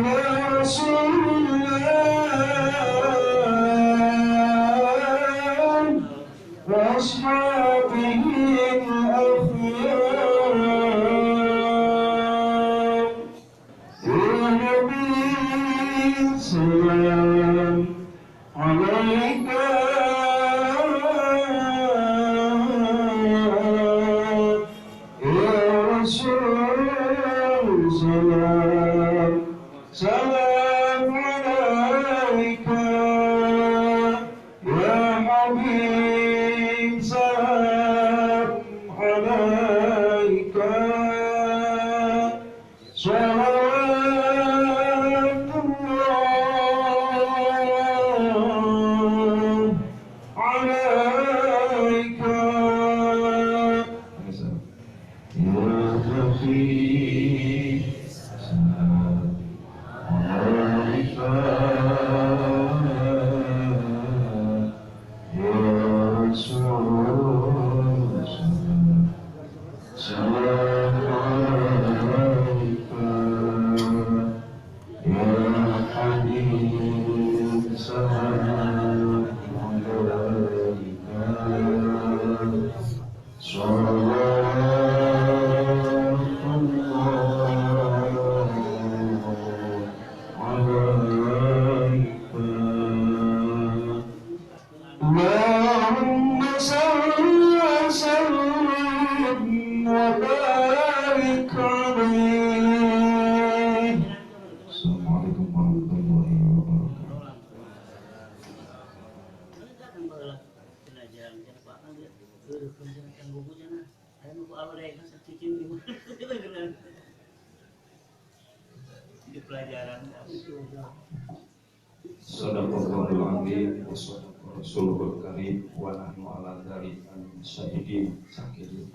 على رسول الله وأصحابه الأخيار. يا نبي سلام عليك، يا رسول سلام سلام عليك، يا حبيب سلام عليك، صلوات الله عليك. يا نبي سلام عليك، يا رسول سلام سلام عليك، يا حبيب سلام عليك، صلوات الله عليك. اللهم صل وسلم وبارك عليه. Assalamualaikum warahmatullahi wabarakatuh. Di pelajaran. Sadaqallahul azim wa sadaqa rasulul karim wa nahnu ala dzalika min syahidin syakirin.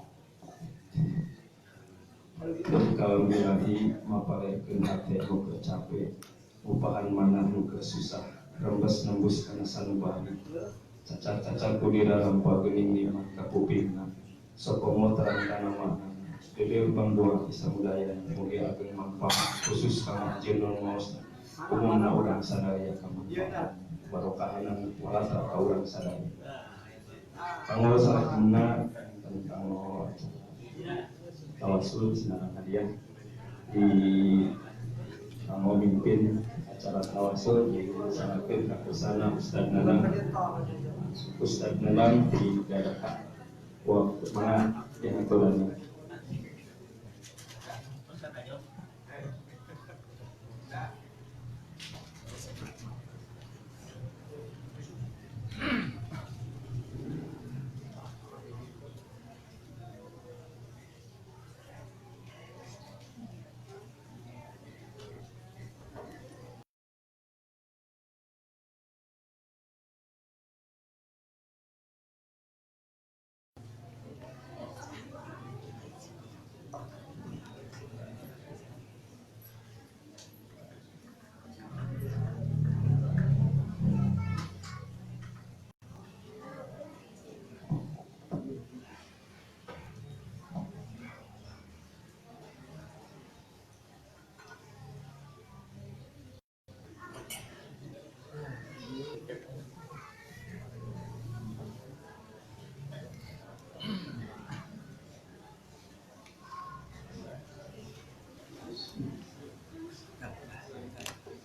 Kalau bilahi maparekeun hate nu keur cape, upahan manah nu keur susah, rembes nembus kana sanubari. Cacar-cacar ku dirarampa geuning nikmat ka kupingna. Sokomo terang kana makna. Dede bangbuah samudaya mugi ageng manfaat khusus ka anjeunna maosna. Umumna urang sadaya kamanfaat. Barokahna walatra ka urang sadaya. Kanggo salajengna tentang tawasul senang hadiah di kanggo mimpin acara tawasul di sanakeun ka kusana Ustaz Nanang. Ustaz Nanang di daerah waktu mana yang aturannya.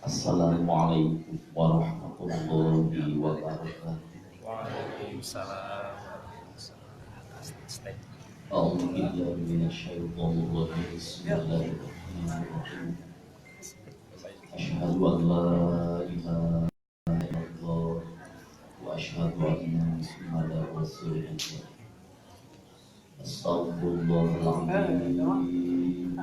Assalamualaikum warahmatullahi wabarakatuh. Waalaikumsalam. A'udzu billahi minasyaitonir rajim. Bismillahirrahmanirrahim. Asyhadu an la ilaha illallah wa asyhadu anna Muhammadar rasulullah. Astaghfirullahaladzim.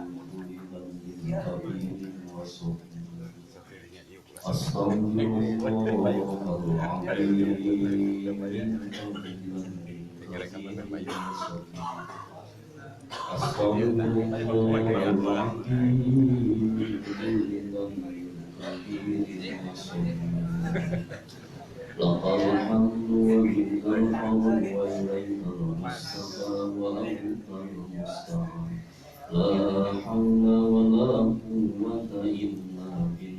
لقد الحمد ومنك الفضل وإليك المستقى وأنت المستعان لا حول ولا قوة إلا بالله.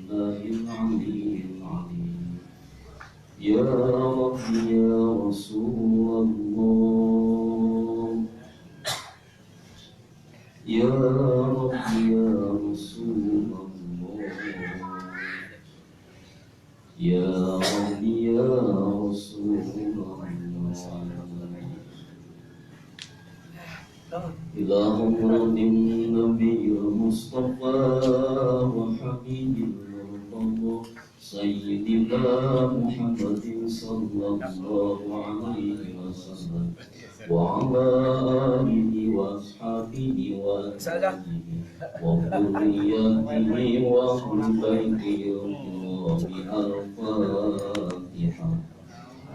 يا رب يا رسول الله يا رب يا رسول الله يا رب يا رسول الله إلى حضرة النبي المصطفى وحبيب المرتضى سيدنا محمد صلى الله عليه وسلم وعلى آله وأصحابه وأزواجه وذريته وأهل بيته الكرام. الفاتحة.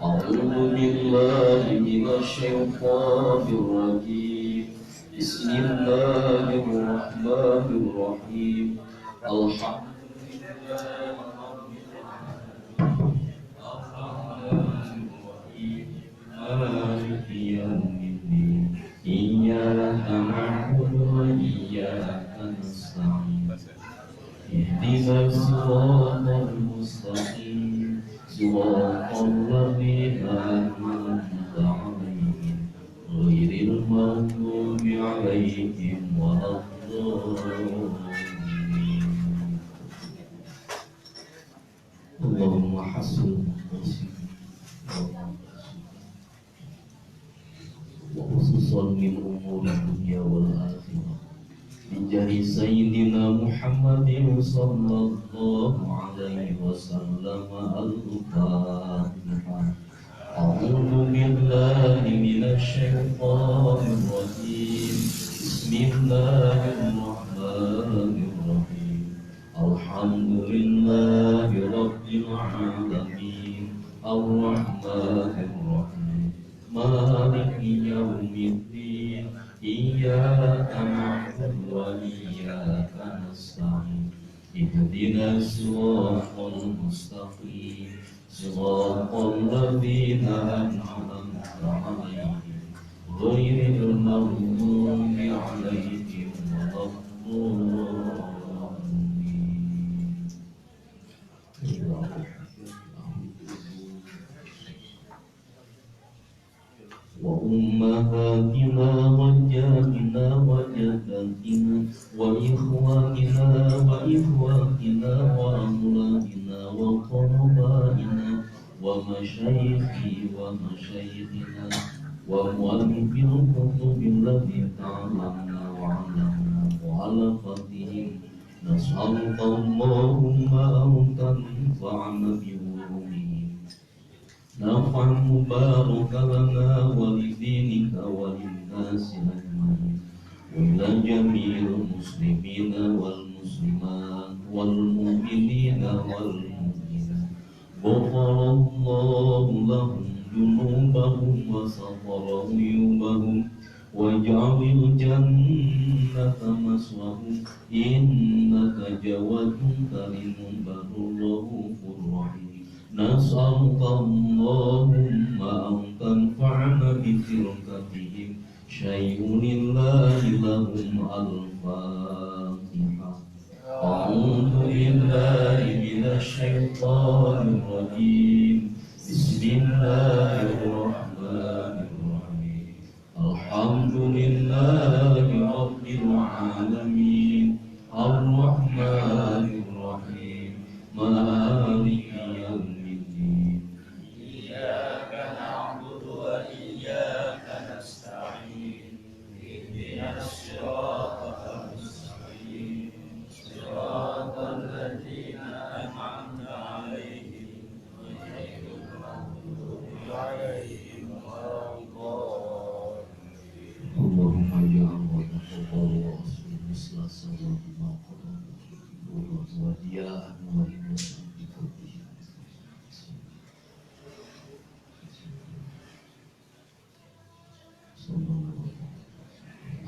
أعوذ بالله من الشيطان الرجيم. بسم الله الرحمن الرحيم. الحمد لله رب العالمين الرحمن الرحيم مالك يوم الدين إياك نعبد وإياك نستعين اهدنا الصراط المستقيم صراط الذين أنعمت عليهم غير المغضوب عليهم ولا الضالين. اللهم حسن وخصوصا من أمور الدنيا والآخرة بجاه سيدنا محمد صلى الله عليه وسلم. الفاتحة. أعوذ بالله من الشيطان الرجيم. بسم الله الرحمن الرحيم. الحمد لله رب العالمين الرحمن الرحيم مالك يوم الدين إياك نعبد وإياك نستعين اهدنا الصراط المستقيم صراط الذين أنعمت عليهم غير المغضوب عليهم ولا الضالين. وأمهاتنا وجداتنا وجداتنا وإخواننا وإخواتنا وأولادنا وقربائنا ومشايخي ومشايخنا ومؤلف الكتب التي تعلمنا وعلمنا مؤلفتهم نسألك اللهم أن تنفعنا بعلومهم نفعا مباركا لنا ولدينك وللناس أجمعين وإلى جميع المسلمين والمسلمات والمؤمنين والمؤمنات. غفر الله لهم ذنوبهم وستر عيوبهم واجعل الجنة مثواهم إنك جواد كريم بر رؤوف رحيم. نسألك اللهم أن تنفعنا ببركتهم شيء لله لهم. الفاتحة. أعوذ بالله من الشيطان الرجيم. بسم الله الرحمن الرحيم. الحمد لله رب العالمين الرحمن الرحيم مالك يوم الدين إياك نعبد وإياك نستعين اهدنا الصراط المستقيم صراط الذين أنعمت عليهم غير المغضوب عليهم ولا الضالين. اللهم اجعل وتقبل واصل مثل صلاة ما قضى ودياء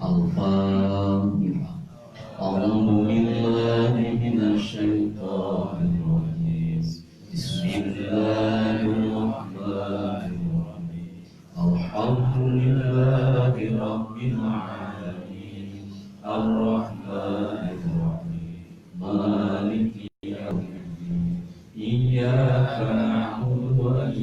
الفاتحة. أعوذ بالله من الشيطان الرجيم. بسم الله الرحمن الرحيم. الحمد لله رب العالمين الرحمن الرحيم مالك يوم الدين إياك نعبد وإياك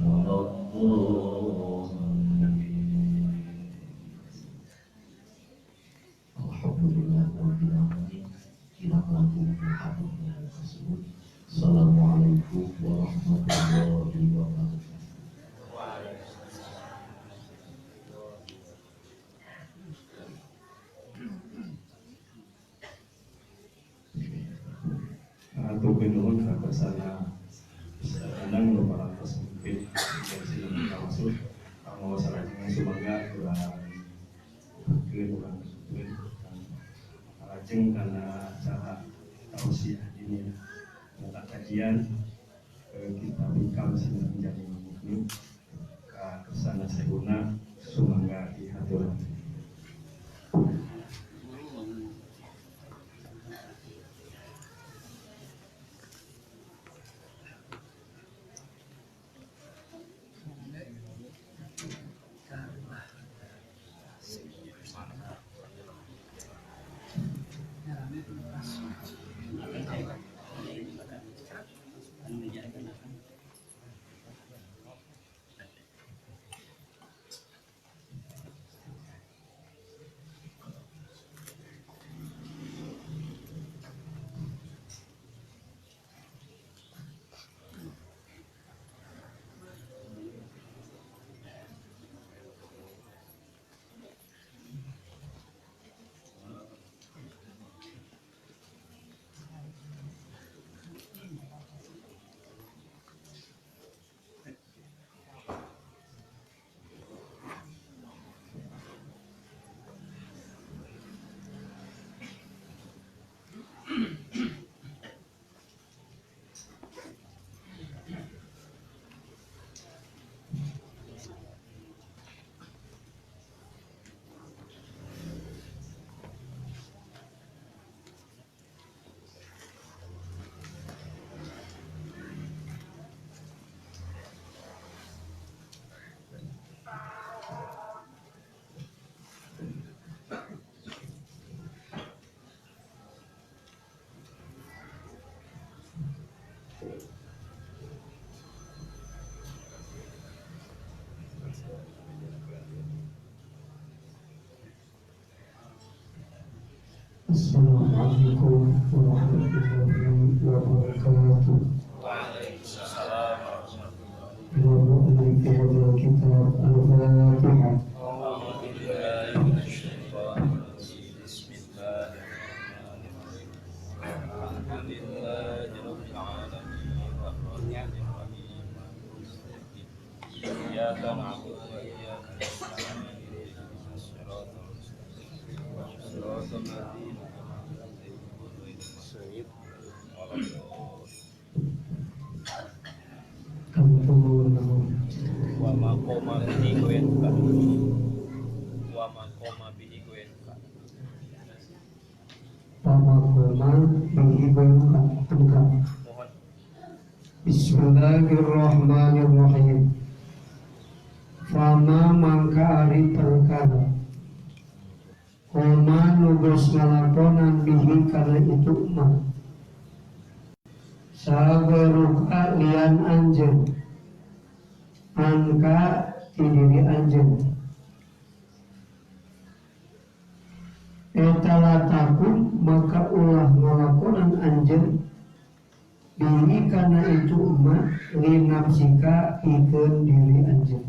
ولا الضالين. Alhamdulillah rabbil alamin. Kirang langkung haturna tersebut. Assalamualaikum warahmatullahi wabarakatuh. Hatur nuhun ka kersana Ustaz Anang nu parantos mimpin dari masuk kanggo salajengna sumangga urang keun urang keun lajeng kana acara tausiah ini tentang kajian kita hikam Sinar Menjadi Mukmin ka kersana sehuna sumangga dihaturan. Assalamualaikum warahmatullahi wabarakatuh. Waalaikumsalam warahmatullahi wabarakatuh. Al-Fatihah. Iyyaka na'budu wa iyyaka nasta'in. Ihdinas siratal mustaqim. Siratal ladzina an'amta 'alaihim ghairil maghdubi wa ma qoma bihi goenka. Wa ma qoma bihi goenka. Wa ma qoma bihi goenka. Mohon. Bismillahirrahmanirrahim. Fama mangka ari perkara koma nugas ngalakonan bihi karena itu mah sageruka lian anjeun angka ti diri anjeun eta latakum maka ulah ngalakonan anjeun bihi karena itu mah linapsika pikeun diri anjeun.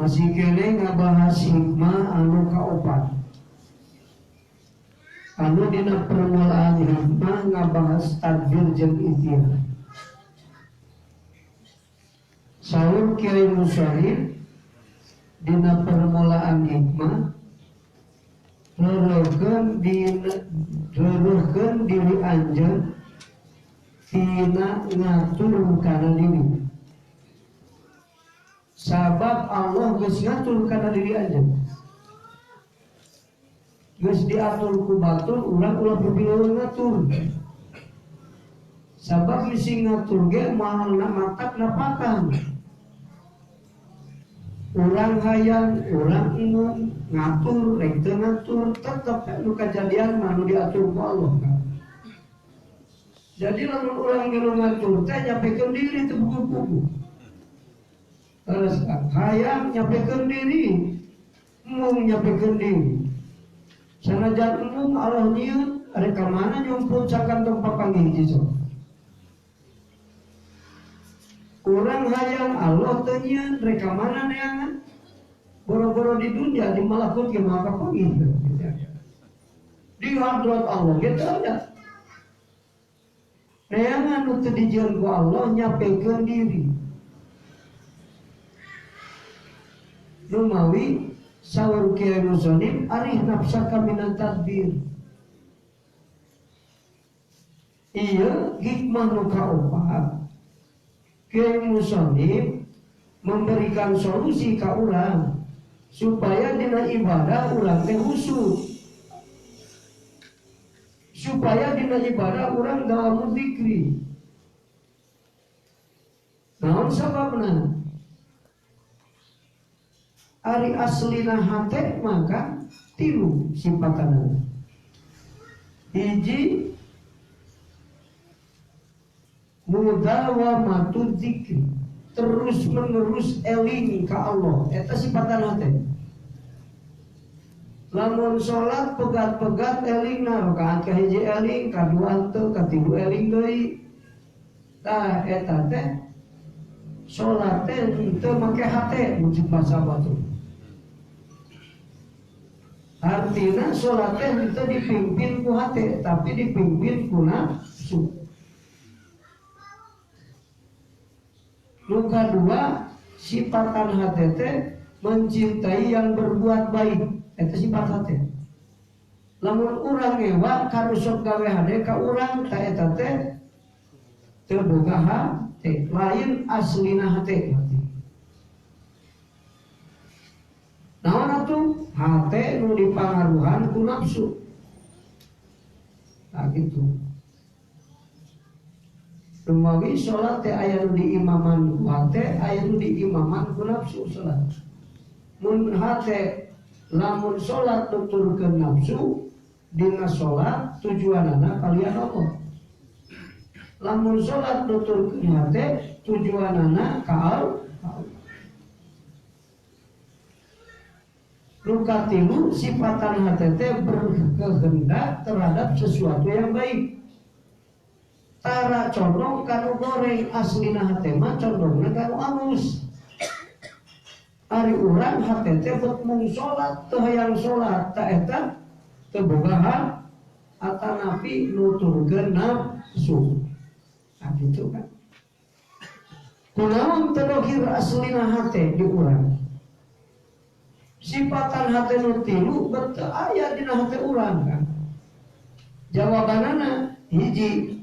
Masih kene ngabahas hikmah anu kaopat. Anu dina permulaan hikmah ngabahas tadbir jeung ikhtiar. Saur Kiai Musharif dina permulaan hikmah rereuhkeun diri anjeun tina ngatur kana diri. Sabab Allah geus ngatur kana diri anjeun. Geus diatur ku batur urang ulah pipilueun ngatur. Sabab bisi ngatur ge moal matak napakan. Urang hayang, urang embung ngatur, rek teu ngatur tetep nu kajadian mah nu diatur ku Allah. Jadi lamun urang ngilu ngatur teh nyapekeun diri teu buku-buku. Terus hayang nyapekeun diri, mung nyapekeun diri. Sanajan mung Allah nyieun rek ka mana nyumput sakantong papanggih hiji sok. Urang hayang Allah teu nyieun rek ka mana neangan? Boro-boro di dunia di malakut ge moal kapanggih. Di hadrat Allah ge teu aya. Neangan nu teu dijieun ku Allah nyapekeun diri. Lumawi saur Kiai Musonim arih nafsaka minan tadbir. Iya hikmah nu kaopat Kiai Musonim memberikan solusi ka urang supaya dina ibadah urang teh khusyuk, supaya dina ibadah urang dawamu zikri. Naon sababna? Ari aslina hate maka tilu sifatna. Hiji mudawamatu zikri, terus menerus eling ka Allah, eta sifatan hate. Lamun salat pegat-pegat elingna, rakaat kahiji eling, kadua henteu, katilu eling deui. Tah eta teh salat teh henteu make hate mun bahasa batur. Artinya sholat teh itu dipimpin ku hate, tapi dipimpin ku nafsu. Luka dua, sifatan hate teh mencintai yang berbuat baik. Itu sifat hate. Lamun urang ngewa kanu sok gawe hade ka urang ta eta teh teu boga hate, lain aslina hate. Naon atuh hate nu dipangaruhan ku nafsu. Nah gitu. Lumawi salat teh aya nu diimaman ku hate, aya nu diimaman ku nafsu salat. Mun hate lamun salat nuturkeun nafsu dina salat tujuanana kalian Allah. Lamun salat nuturkeun hate tujuanana ka Allah. Luka tilu sifatan hati berkehendak terhadap sesuatu yang baik. Tara condong kanu goreng, aslina hate mah condongna kanu alus. Ari urang hate teh bet mung salat teu hayang salat ta eta teu boga atanapi nuturkeun nafsu. Nah gitu kan. Kunaon teu dohir aslina hate di urang? Sifatan hate nu tilu bet teu aya dina hate urang kan. Jawabanana hiji.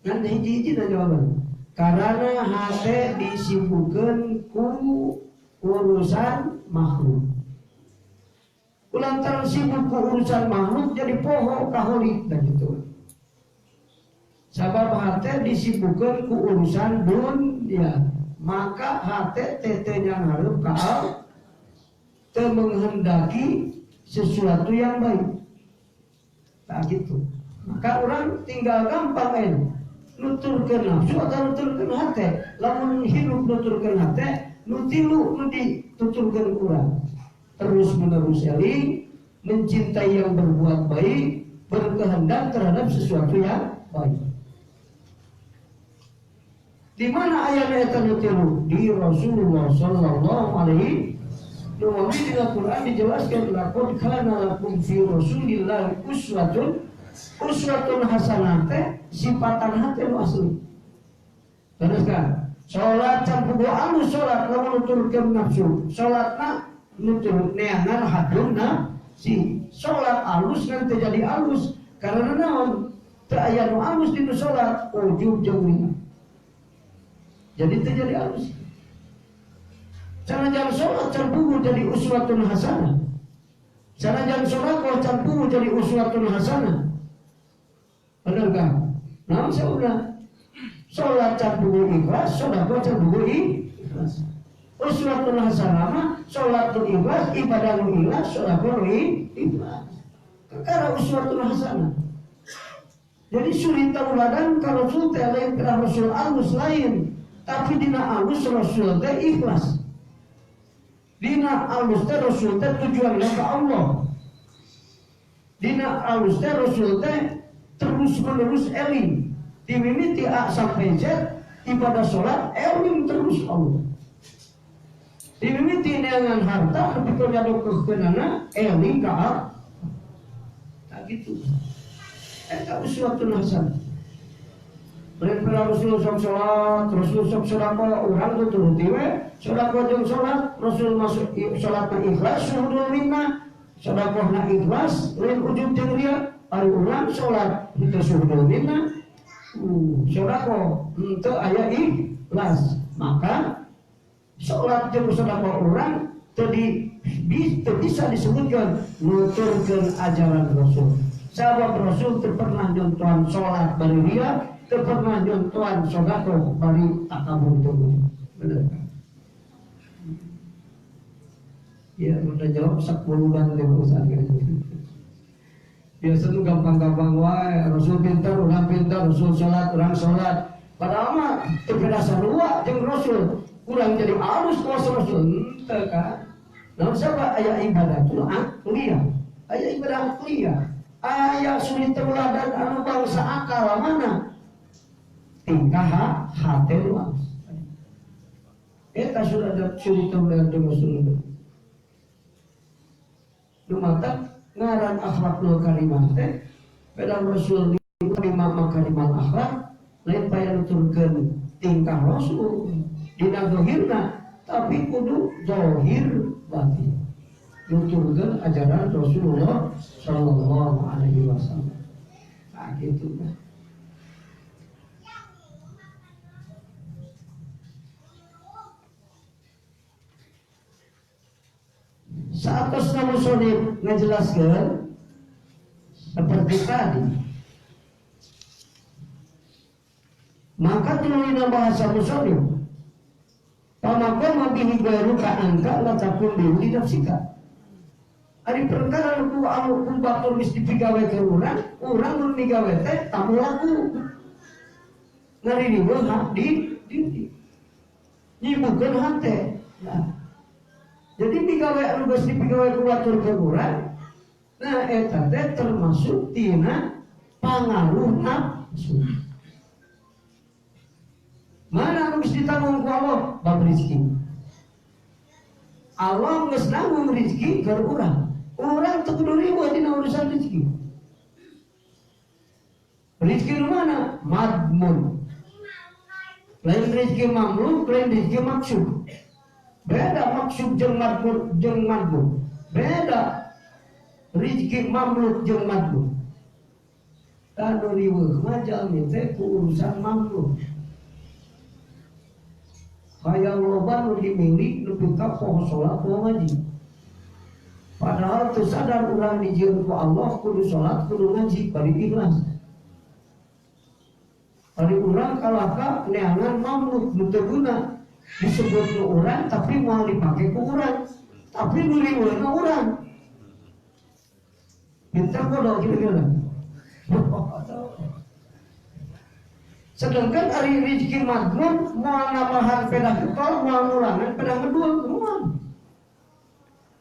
Ngan hiji-hiji da jawaban. Karena hate disibukeun ku urusan makhluk. Kulantaran sibuk ku urusan makhluk jadi poho kaholik dan gitu. Sabab hate disibukeun ku urusan dunia, maka hate teh ngarep ka Allah, teu menghendaki sesuatu yang baik. Tak gitu. Maka orang tinggal gampang en nuturkeun nafsu atau nuturkeun hate. Lamun hidup nuturkeun hate, nu tilu nu dituturkeun urang. Terus menerus eling, mencintai yang berbuat baik, berkehendak terhadap sesuatu yang baik. Di mana ayat eta nu tilu? Di Rasulullah sallallahu alaihi wasallam. Di Al-Qur'an dijelaskan laqad kana lakum fi Rasulillahi uswatun uswatun hasanah teh sifatan hate nu asli. Terus kan salat can puguh alus salat lamun nuturkeun nafsu, salatna nutur neangan hadun nafsi. Salat alus kan teu jadi alus karena naon? Teu aya nu alus dinu salat ujub jeung riya. Jadi teu jadi alus. Sanajan salat can puguh jadi uswatun hasanah. Sanajan sedekah can puguh jadi uswatun hasanah. Bener kan? Naon sauna? Salat can puguh ikhlas, sedekah can puguh ikhlas. Uswatun hasanah mah salat nu ikhlas, ibadah nu ikhlas, sedekah nu ikhlas. Perkara uswatun hasanah. Jadi suri tauladan ka Rasul teh lain ka Rasul alus lain, tapi dina alus Rasul teh ikhlas. Dina alus teh Rasul teh tujuanna ka Allah. Dina alus teh Rasul teh terus menerus eling. Dimimiti A sampai Z ibadah sholat eling terus Allah. Dimimiti neangan harta nepi ka nyadokeunana eling ka Allah. Tak gitu. Eta uswatun hasanah. Lain Rasul sok sholat, Rasul sok sedekah, urang teu turuti we. Sedekah jeung sholat, Rasul masuk sholatna ikhlas, suhudul minnah, sedekahna ikhlas, lain ujub jeung riya. Ari urang sholat henteu suhudul minnah, sedekah henteu aya ikhlas. Maka sholat jeung sedekah urang teu bisa disebutkeun nuturkeun ajaran Rasul. Sabab Rasul teu pernah nyontohan sholat bari riya, teu pernah nyontohan sedekah bari takabur teu. Bener kan? Ya, udah jawab 10 ban teh urusan gitu. Biasa tuh gampang-gampang wae, Rasul pintar, urang pintar, Rasul sholat, urang sholat. Padahal mah teu beda sarua jeung Rasul. Urang jadi alus kawas Rasul henteu kan. Naon sabab aya ibadatul aqliyah. Aya ibadah aqliyah. Aya suri tauladan anu bangsa akal mana? Tingkah hate nu alus. Eta sudah ada suri tauladan jeung Rasul. Lumata ngaran akhlakul karimah teh beda Rasul lima makarimal akhlak lain paya nuturkeun tingkah Rasul dina zahirna tapi kudu zahir batin nuturkeun ajaran Rasulullah sallallahu alaihi wasallam. Nah gitu kan. Saat musonib ngejelaskan seperti tadi, maka tulina bahasa musonib pamako bihi gairuka angka la takun bihi nafsika. Ari perkara nu anu ku batur geus dipigawe ke urang, urang nu migawe teh tamu laku. Ngaririweuh hak di nyibukeun hate. Nah, jadi migawe anu geus dipigawe ku batur ke urang, nah eta teh termasuk tina pangaruh nafsu. Mana anu geus ditanggung ku Allah bab rezeki. Allah geus nanggung rezeki keur urang. Urang teu kudu riweuh dina urusan rezeki. Rezeki nu mana? Madmun. Lain rezeki mamluk, lain rezeki maksud. Beda maksud jeung madmun jeung madmun. Beda rezeki mamluk jeung madmun. Tanu riweuh mah jalmi teh ku urusan mamluk. Hayang loba nu dimilik nepi ka poho salat poho ngaji. Padahal teu sadar urang dijieun ku Allah kudu salat kudu ngaji bari ikhlas. Bari urang kalah ka neangan mamluk nu teu guna. Disebut nu urang tapi moal dipake ku urang. Tapi nu riweuhna urang. Pintar bodoh kira-kira. Sedangkan ari rezeki madmun moal nambahan pedah getol, moal ngurangan pedah ngedul, moal.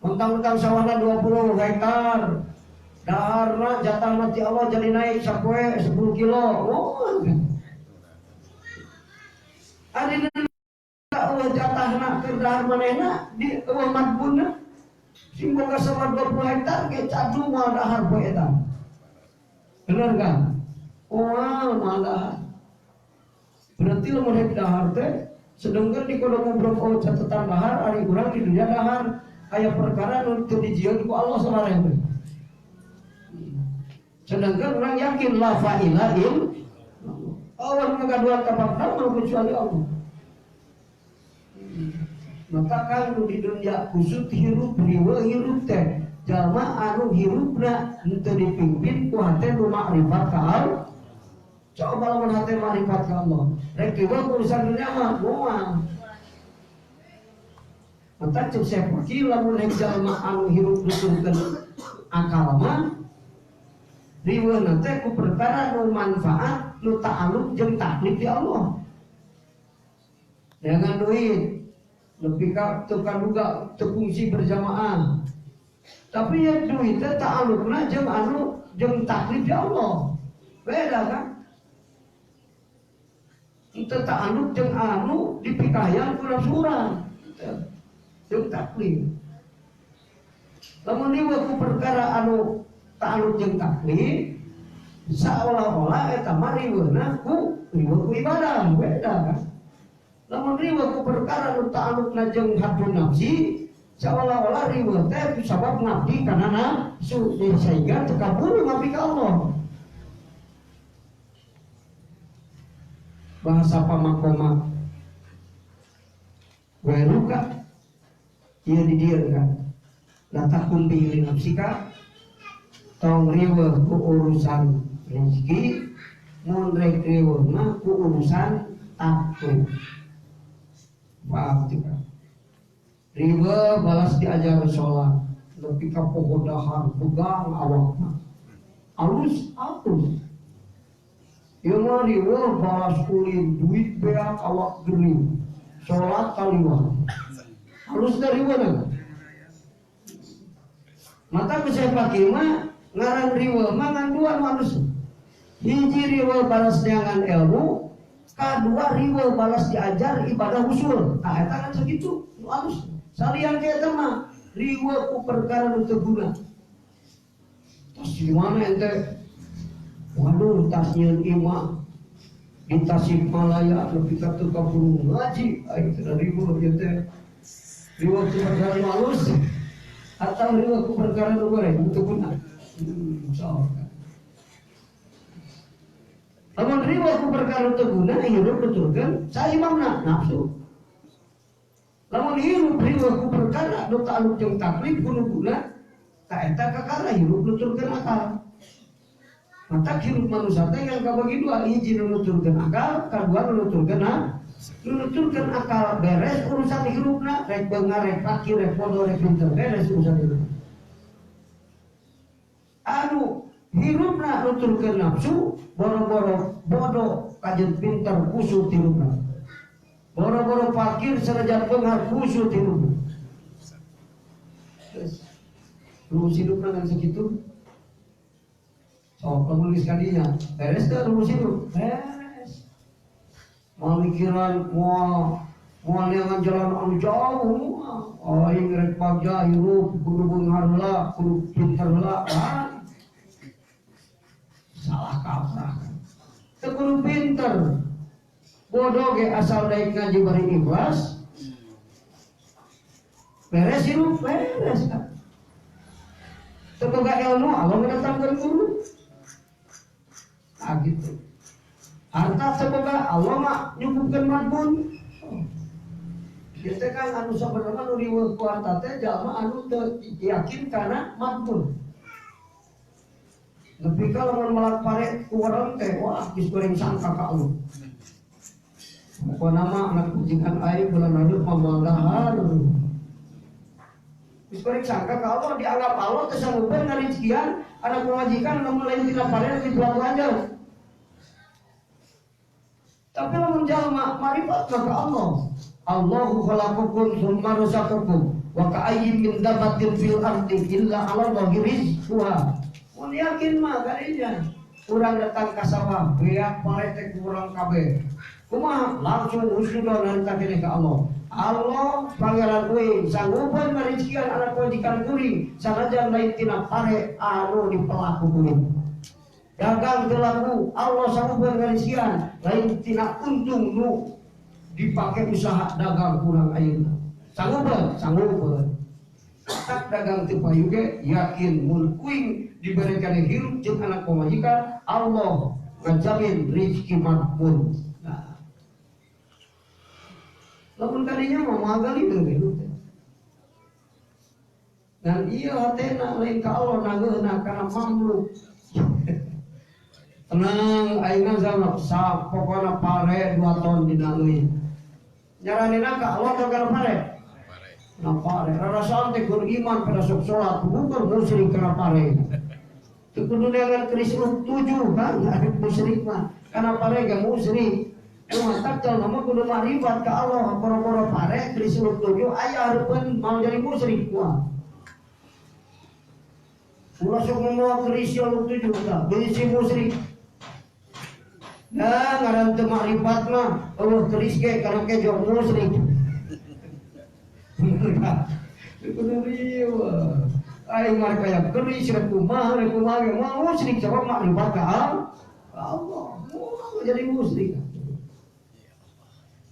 Mentang-mentang sawahna 20 hektar, daharna jatah mati Allah jadi naik sapoe 10 kilo, moal. Ari eueuh jatahna keur dahar manehna di eueuh madmunna sing boga sawah 20 hektar ge cadu moal dahar poe eta. Bener kan? Moal moal dahar. Berarti lamun rek dahar teh sedangkan di kodo ngobrol oh catatan dahar ari urang di dunia dahar aya perkara nu teu dijieun ku Allah sabareh teh. Sedangkan urang yakin la fa'ila il Allah ngagaduhan kapakna kecuali Allah. Maka kan nu di dunia kusut hirup riweuh hirup teh jalma anu hirupna henteu dipimpin ku hate nu makrifat ka Allah. Coba lamun hate makrifat ka Allah. Rek riweuh urusan dunia mah moal. Maka cek saya pergi lamun rek jalma anu hirup nuturkeun akal mah Riweuhna teh ku perkara nu manfaat nu ta'alluq jeung taklif di Allah. Dengan duit lebih ka teu kaduga teu fungsi berjamaah. Tapi ya duit teh ta'alluqna jeung anu jeung taklif di Allah. Beda kan? Teu ta'alluq jeung anu dipikayang ku nafsu urang. Jeung taklif. Lamun riweuh ku perkara anu ta'alluq jeung taklif seolah-olah eta mah riweuhna ku riweuh ku ibadah, beda kan? Lamun riweuh ku perkara nu ta'alluqna jeung hawa nafsi seolah-olah riweuh teh sabab ngabdi kana nafsu sehingga teu kaburu ngabdi ka Allah. Bahasa pamakoma weruka ieu di dieu kan la tahkum bi li nafsika tong riweuh ku urusan rezeki mun rek riweuh mah ku urusan taklif. Paham tidak? Riweuh balas diajar sholat lebih ka poho dahar pegang awakna alus alus. Ieu mah riweuh balas ulin duit beak awak gering sholat kaliwat alus da riweuhna. Mata ku saya pake mah ngaran riweuh mah ngan dua nu alus. Hiji riweuh balas neangan ilmu, kadua riweuh balas diajar ibadah usul. Nah eta kan segitu nu alus. Salian ke eta mah riweuh ku perkara nu teu guna. Terus gimana ente? Waduh tas nyeun imah di Tasikmalaya lebih ka teu kaburu ngaji aing teh riweuh ieu teh. Riweuh ku perkara nu alus atau riweuh ku perkara nu goreng nu teu guna. Insyaallah. Lamun riweuh ku perkara teu guna hirup nuturkeun saimamna nafsu. Lamun hirup riweuh ku perkara nu ta'alluq jeung taklif ku nu guna ta eta kakara hirup nuturkeun akal. Mata hirup manusia teh yang kabagi dua, hiji nu nuturkeun akal, kadua nu nuturkeun nu nuturkeun akal beres urusan hirupna, rek beungar, rek fakir, rek bodoh, rek pinter, beres urusan hirup. Anu hirupna nuturkeun nafsu, boro-boro bodoh kajen pinter kusut hirupna. Boro-boro fakir sanajan beunghar kusut hirupna. Terus rumus hidupna kan segitu. So, penulis kadinya beres teu rumus hidup? Beres. Mau mikiran mau neangan jalan anu jauh, aing rek bagja hirup kudu beunghar heula, kudu pinter heula. Salah kaprah. Teu kudu pinter. Bodoh ge asal daek ngaji bari ikhlas. Beres hirup, beres kan. Teu boga ilmu, Allah ngadatangkeun guru. Ah gitu. Harta teu boga, Allah mah nyukupkeun madmun. Ieu teh kan anu sabenerna nu riweuh ku harta teh jalma anu teu yakin kana madmun. Nepi ka lamun melak pare ku wareng teh wah geus goreng sangka ka Allah. Pokona mah anak kucingan aing bulan lalu mah moal dahar. Geus goreng sangka ka Allah dianggap Allah teh sanggupeun ngarijikian anak pamajikan lamun lain tina pare di pelaku anjal. Tapi lamun jalma marifat ka Allah. Allahu khalaqakum tsumma razaqakum wa ka'ayyin min dabbatin fil ardi illa 'ala Allahi rizquha. Mun yakin mah kadinya urang datang ka sawah beak pare teh kurang kabeh. Kumaha langsung husnudon harita keneh ka Allah. Allah pangeran kuring sanggupeun ngarijikian anak pamajikan kuring sanajan lain tina pare anu dipelaku kuring. Dagang teu laku Allah sanggupeun ngarijikian lain tina untung nu dipakai usaha dagang kurang ayeuna. Sanggupeun, sanggupeun. Tak dagang teu payu ge yakin mun kuing diberikan hirup jeung anak pamajikan Allah ngajamin rezeki makmur. Nah. Lamun kadinya mah moal galideung hirup teh. Dan ieu hatena lain ka Allah nangeuhna kana mamluk. Tenang ayeuna zaman sa pokona pare 2 ton dina euy. Nyaranina ka Allah teh kana pare? Kana pare. Rarasaan teh keur iman pada sok salat, bukur musyrik kana pare. Teu kudu neangan keris 7 kan ari musyrik mah. Kana pare ge musyrik. Nu matak jalma mah kudu makrifat ka Allah, boro-boro pare keris 7 aya hareupeun mau jadi musyrik kuah. Ulah sok mawa keris 7 tah, deui si musyrik. Nah, ngaran teu makrifat mah, eueuh keris ge kana ke jong musyrik. Kudu rieu. Aing mah kaya keris rek kumaha rek kumaha ge moal musyrik sabab makrifat ka Allah. Moal jadi musyrik.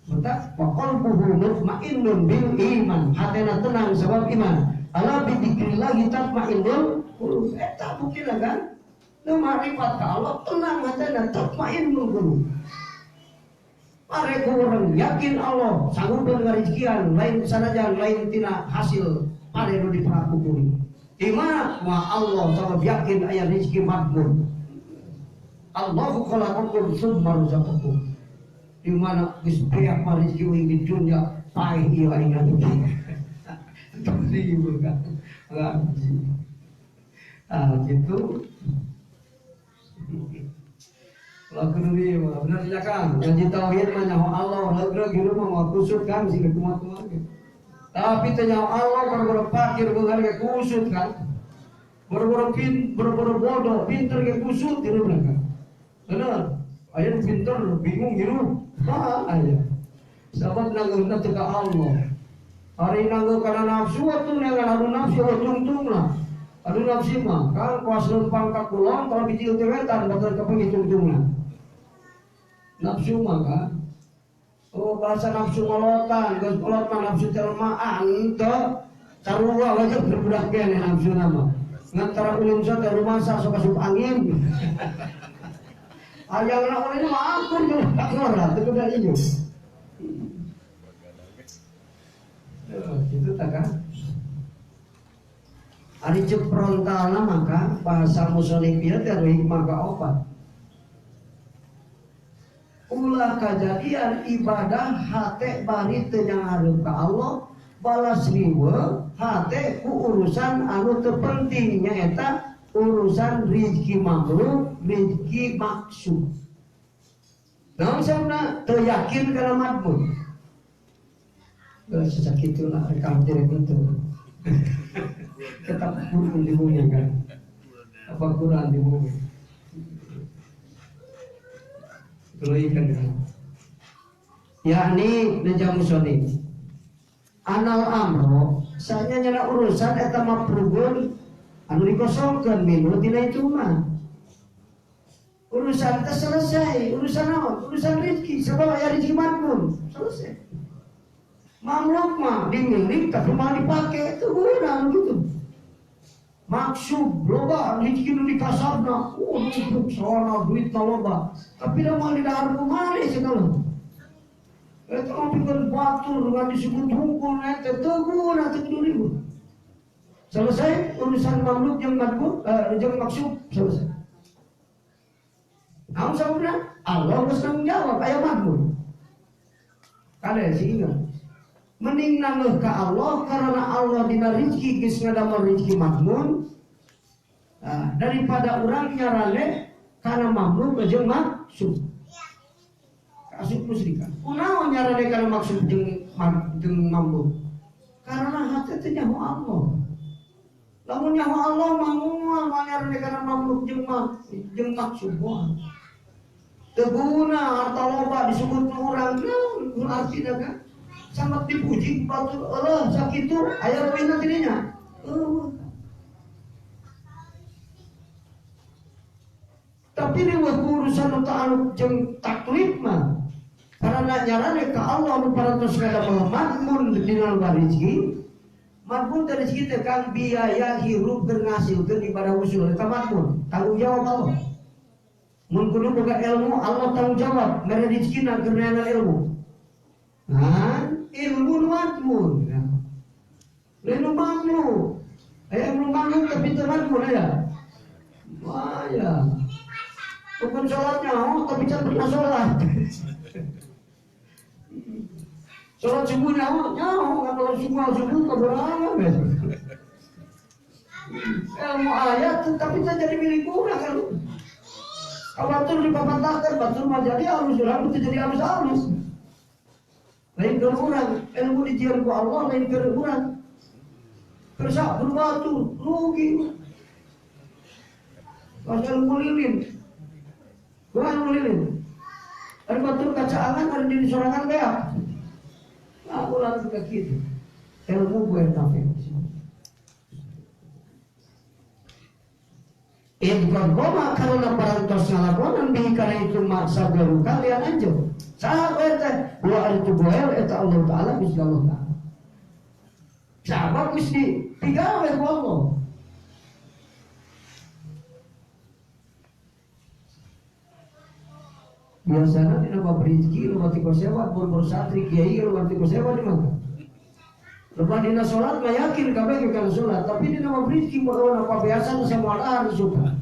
Maka wa qalbuhu mutmainnun bil iman, hatena tenang sebab iman. Ala bi dzikrillah tatmainnul qulub. Eta buktina kan? Nu makrifat ka Allah tenang hatena tatmainnul qulub. Pare urang yakin Allah sanggup ngarizkian lain sanajan lain tina hasil pare nu diperaku kuring. Di mana wa Allah sabab yakin aya rezeki makmur. Allahu khalaqakum tsumma razaqakum. Di mana geus beak mah rezeki uing di dunya paeh ieu aing ngaji. Ribu kan. Ngaji. Ah gitu. Lagu diri mah bener ya Kang, ngaji tauhid mah nyaho Allah, lagu hirup mah moal kusut Kang sing kumaha-kumaha. Tapi teh nyaho Allah boro-boro fakir beunghar ge kusut kan. Boro-boro pin, boro-boro bodoh, pinter ge kusut hirup kan. Bener. Aya nu pinter bingung hirup. Hah aya. Sabab nanggeuna teu ka Allah. Ari nanggeun kana nafsu atuh neangan adu nafsu tungtungna. Adu nafsu mah kan kuas lempang ka kulon kalau bijil teh wetan bakal kapanggih tungtungna. Nafsu mah kan. Oh bahasa nafsu ngolotan, geus kolot mah nafsu teh lemah henteu sarua wae berbudak keneh nafsu mah. Ngan tara ulin teh rumasa sok asup angin. Hayang na ulin mah akur jeung ngora teu kudu ieu. Gitu tak kan? Ari ceuk frontalna maka bahasa musonif ieu teh hikmah kaopat. Ulah kajadian ibadah hate bari teu nyangareup ka Allah balas riweuh hate ku urusan anu teu penting nyaeta urusan rezeki makhluk, rezeki maksud. Naon sababna teu yakin kana madmun. Geus sakitulah rekam direk itu. Kitab Quran di bumi kan. Apa Quran di bumi. Kan yakni neja musonif anal amro sanya nyana urusan eta mah prugun anu dikosongkeun minu tina itu mah urusan teh selesai urusan naon urusan rezeki sabab aya rezeki madmun selesai mamluk mah dimilik tapi mah dipake itu guna gitu maksud loba rezeki nu dikasabna numpuk sono duit loba tapi da moal didahar kumaha segala eta mah pikeun batur ngan disebut hungkul eta teu guna teu kudu ribut selesai urusan mamluk jeung madmun jeung maksud selesai naon sababna Allah geus tanggung jawab aya madmun kade si ingat mending nangeuh ka Allah karena Allah dina rezeki geus ngadamel rezeki madmun daripada urang nyarale kana mamluk jeung maksud asup musyrikan kunaon nyarale kana maksud jeung mamluk karena hate teh nyaho Allah lamun nyaho Allah mah moal nyarale kana mamluk jeung maksud moal teu guna harta loba disebut urang naon artina kan sangat dipuji batur Allah sakitu aya leuwihna tidinya eueuh tapi riweuh urusan nu ta'aluk jeung taklif mah karena nyarane ka Allah nu parantos ngadamel madmun dina rezeki madmun teh rezeki teh kan biaya hirup keur ngasilkeun ibadah usul eta madmun tanggung jawab Allah mun kudu boga ilmu Allah tanggung jawab mere rezekina keur neangan ilmu. Nah, ilmu madmun. Lain mamluk. Ilmu mamluk tapi teu madmun ya. Wah ya. Bukan sholatnya, oh, tapi can pernah sholat. Sholat subuhnya, oh, nyaho, kalau subuh subuh keberapa biasa. Ilmu ayat tapi teu jadi milik urang ilmu. Batur dipapatahkeun, batur mah jadi alus, urang teu jadi alus-alus. Lain keur urang, ilmu dijieun ku Allah lain keur urang. Kersa berbatu, rugi. Pas ilmu lilin. Kumaha ilmu lilin? Ari batur kacaangan ari diri sorangan beak. Nah, urang juga kitu. Ilmu gue nafi. Idgon koma karena parantos ngalakonan bihi kana itu maksa baru kalian anjeun. Saha goel teh? Wa ari tu goel eta Allah Ta'ala Gusti Allah Ta'ala. Sabab geus dipigawe ku Allah. Biasana dina bab rezeki loba ti kosewa bor santri kiai loba ti kosewa di mana? Loba dina salat mah yakin kabeh ge kana salat, tapi dina bab rezeki moal apa biasa semua suka.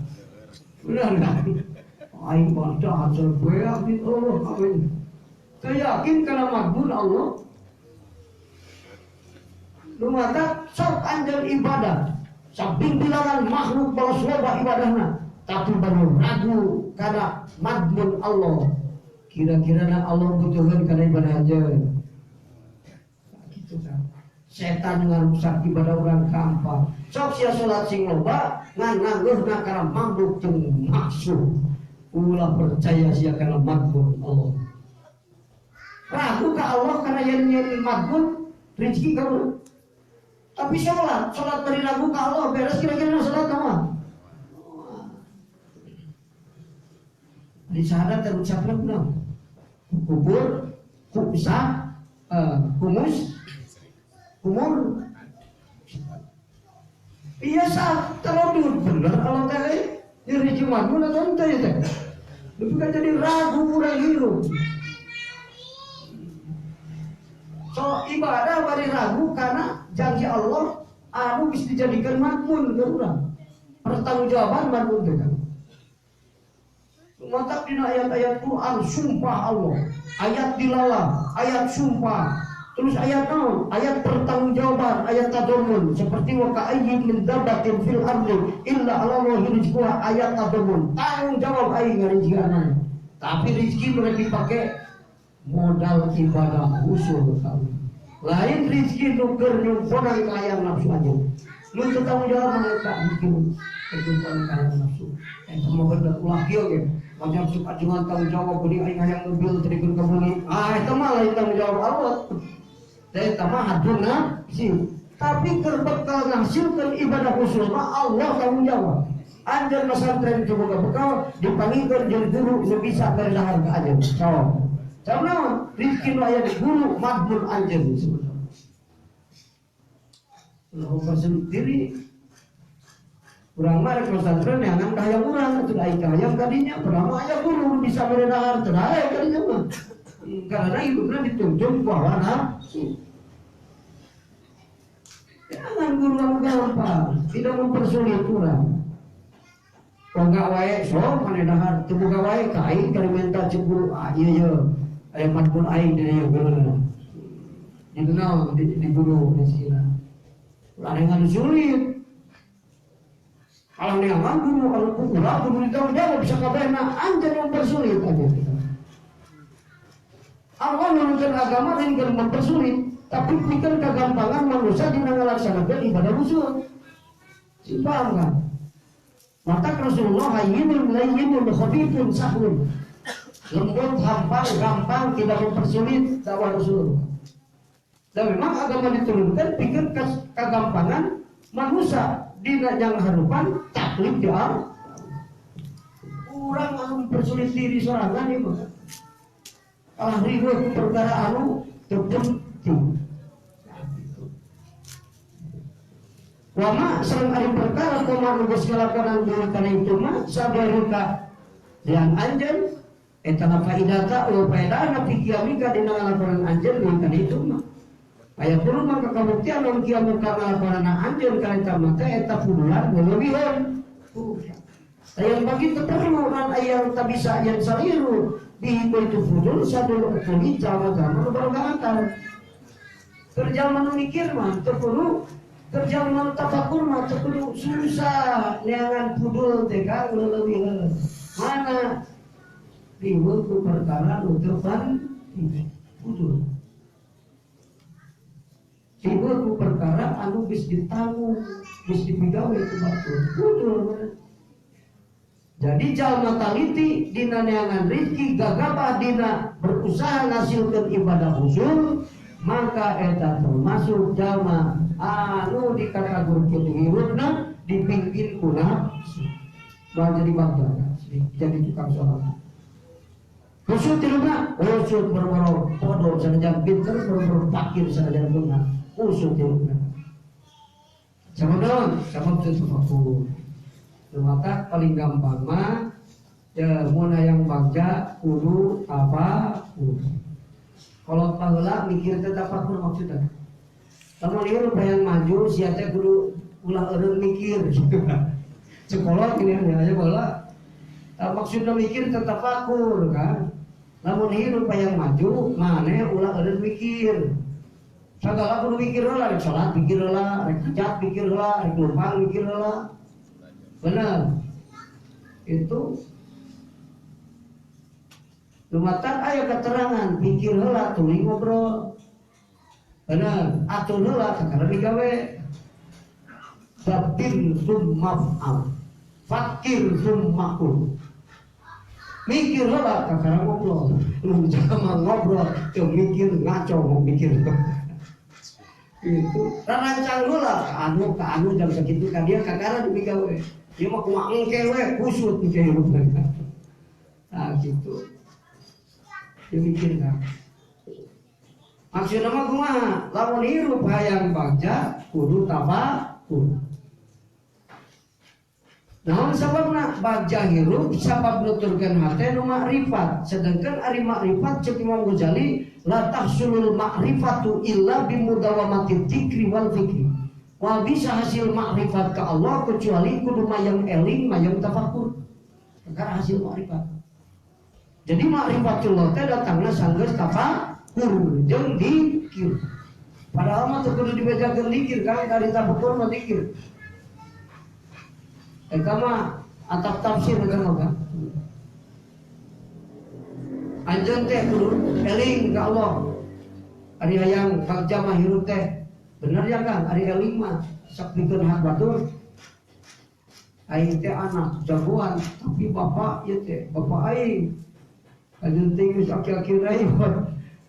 Benar enggak? Aing mah dah hasil beak di Allah amin. Teu yakin kana makbul Allah. Nu mata sok anjeun ibadah. Sabing bilangan makhluk balas loba ibadahna, tapi baru ragu kana madmun Allah. Kira-kira Allah butuhkeun kana ibadah anjeun. Gitu kan. Setan ngarusak ibadah urang gampang. Sok sia salat sing loba ngan nanggeurna kana makhluk jeung maksud. Ulah percaya sia kana madmun Allah. Ragu ka Allah kana yen madmun rezeki kamu. Tapi salat, salat bari ragu ka Allah beres kira-kira salat mah. Di syahadat terucapna kunaon? Kubur, kubsa, kumus, kumur. Iya sah, terodud bener kalau teh diri madmun atau ente ya teh. Lebih kan jadi ragu urang hirup. So ibadah bari ragu karena janji Allah anu bisa dijadikan madmun ke urang. Pertanggungjawaban madmun teh kan. Matak dina ayat-ayat Quran sumpah Allah, ayat dilalah, ayat sumpah. Terus ayat naon? Ayat pertanggungjawaban, ayat tadammun seperti wa ka'ayyin min dabbatin fil ardi illa 'ala Allahi rizquha, ayat tadammun. Tanggung jawab aing ngarizkiana. Tapi rezeki mereka dipakai modal ibadah usul kami. Lain rezeki nu keur nyumponan ka hayang nafsu aja. Nu teu tanggung jawab mereka rezeki nyumponan ka hayang nafsu. Eta mah bener ulah kieu ge. Macam suka ajengan tanggung jawab beli aing hayang mobil teu kabeli. Ah eta mah lain tanggung jawab Allah. Eta mah hadun nafsi. Tapi keur bekal ngasilkeun ibadah khusus mah Allah tanggung jawab. Anjeun pesantren teu boga bekal dipanggilkeun jeung guru nu bisa bere dahar ka anjeun. Sok. Sabab rezeki nu aya di guru madmun anjeun sebenarnya. Ulah diri urang mah rek pesantren neangan ka hayang urang atuh aing ka hayang kadinya pertama aya guru bisa bere dahar teu aya kadinya mah. Karena hidupnya dituntun ku hawa nafsu. Jangan guru anu gampang, tidak mempersulit urang. Boga wae sok maneh dahar, teu boga wae ka aing keur minta ceuk guru, ah ieu ye aya madmun aing di dieu guruna. Di naon di guru rezekina. Ulah dengan sulit. Kalau neangan guru anu urang kudu ditanggung jawab bisa kabehna anjeun mempersulit aja. Allah menurunkan agama lain keur mempersulit, tapi pikir kegampangan manusia dina ngalaksanakeun ibadah usul. Si paham kan? Maka Rasulullah hayyinun layyinun khafifun sahlun. Lembut, hampang, gampang, tidak mempersulit dakwah Rasulullah. Dan memang agama diturunkan pikir kegampangan manusia dina yang harupan taklid di Allah. Urang anu mempersulit diri sorangan ieu mah. Kalah riweuh perkara anu teu penting. Wama sareng ari perkara kumaha nu geus ngalakonan diri kana itu mah sabarika yang anjeun eta na faidata wa faidana fi qiyamika dina ngalakonan anjeun diri kana itu mah. Aya perlu mangka kabuktian lamun kiamuka ngalakonan anjeun kana eta mah teh eta fudulan leuwihan. Yang begitu perlu kan ayang tak bisa yang saliru bihi itu fudul sadul ukuli jama-jama nu baru akal. Keur jalma nu mikir mah teu perlu Kerja mah tafakur mah teu kudu susah neangan pudul teh Kang leuwih mana riweuh ku perkara nu teu penting pudul. Riweuh ku perkara anu geus ditanggung, geus dipigawe ku batur. Pudul. Jadi jalma taliti dina neangan rezeki gagabah dina berusaha ngasilkeun ibadah khusyuk maka eta termasuk jalma anu dikategorikeun hirupna dipimpin ku nafsu. Moal jadi bagja, jadi tukang sholat. Khusyuk tiluna, khusyuk boro-boro bodoh sanajan pinter, boro-boro fakir sanajan beunghar. Khusyuk tiluna. Sama naon? Sama teu tafakur. Maka paling gampang mah ya mun hayang bagja kudu tafakur. Kalau paheula mikir teh tafakur maksudna. Lamun ieu hayang maju sia teh kudu ulah eureun mikir. Sekolah gini aja baheula. Maksudna mikir teh tafakur kan. Lamun hirup hayang maju maneh ulah eureun mikir. Sagala kudu mikir heula, rek salat mikir heula, rek hajat mikir heula, rek leumpang mikir heula. Benar. Itu lumatan aya keterangan pikir heula tuluy ngobrol. Benar, atur heula kakara digawe. Batin summa fakir summa kul. Mikir heula kakara ngobrol. Mun jalma ngobrol teu mikir ngaco mau mikir. Itu rancang heula ka anu jam sakitu ka dia kakara digawe. Ieu mah kumaha engke we kusut engke hirupna. Nah gitu. Dia mikir kan. Maksudna mah kumaha? Lamun hirup hayang bagja kudu tafakur. Naon sababna bagja hirup sabab nuturkeun hate nu makrifat. Sedangkan ari makrifat ceuk Imam Ghazali la tahsulul makrifatu illa bimudawamati dzikri wal fikri. Wah bisa hasil makrifat ke Allah kecuali kudu mayang eling, mayang tafakur. Perkara hasil makrifat. Jadi makrifatullah teh datangna sanggeus tafakur jeung dzikir. Padahal mah teu kudu dibejakeun dzikir kan dari tafakur mah dzikir. Eta mah atap tafsir eta mah kan. Anjeun teh kudu eling ka Allah. Ari hayang bagja mah hirup teh. Bener ya Kang, ari eling mah sok pikeun hak batur. Aing teh anak jagoan, tapi bapak ieu teh, bapak aing. Anjeun teh geus aki-aki deui.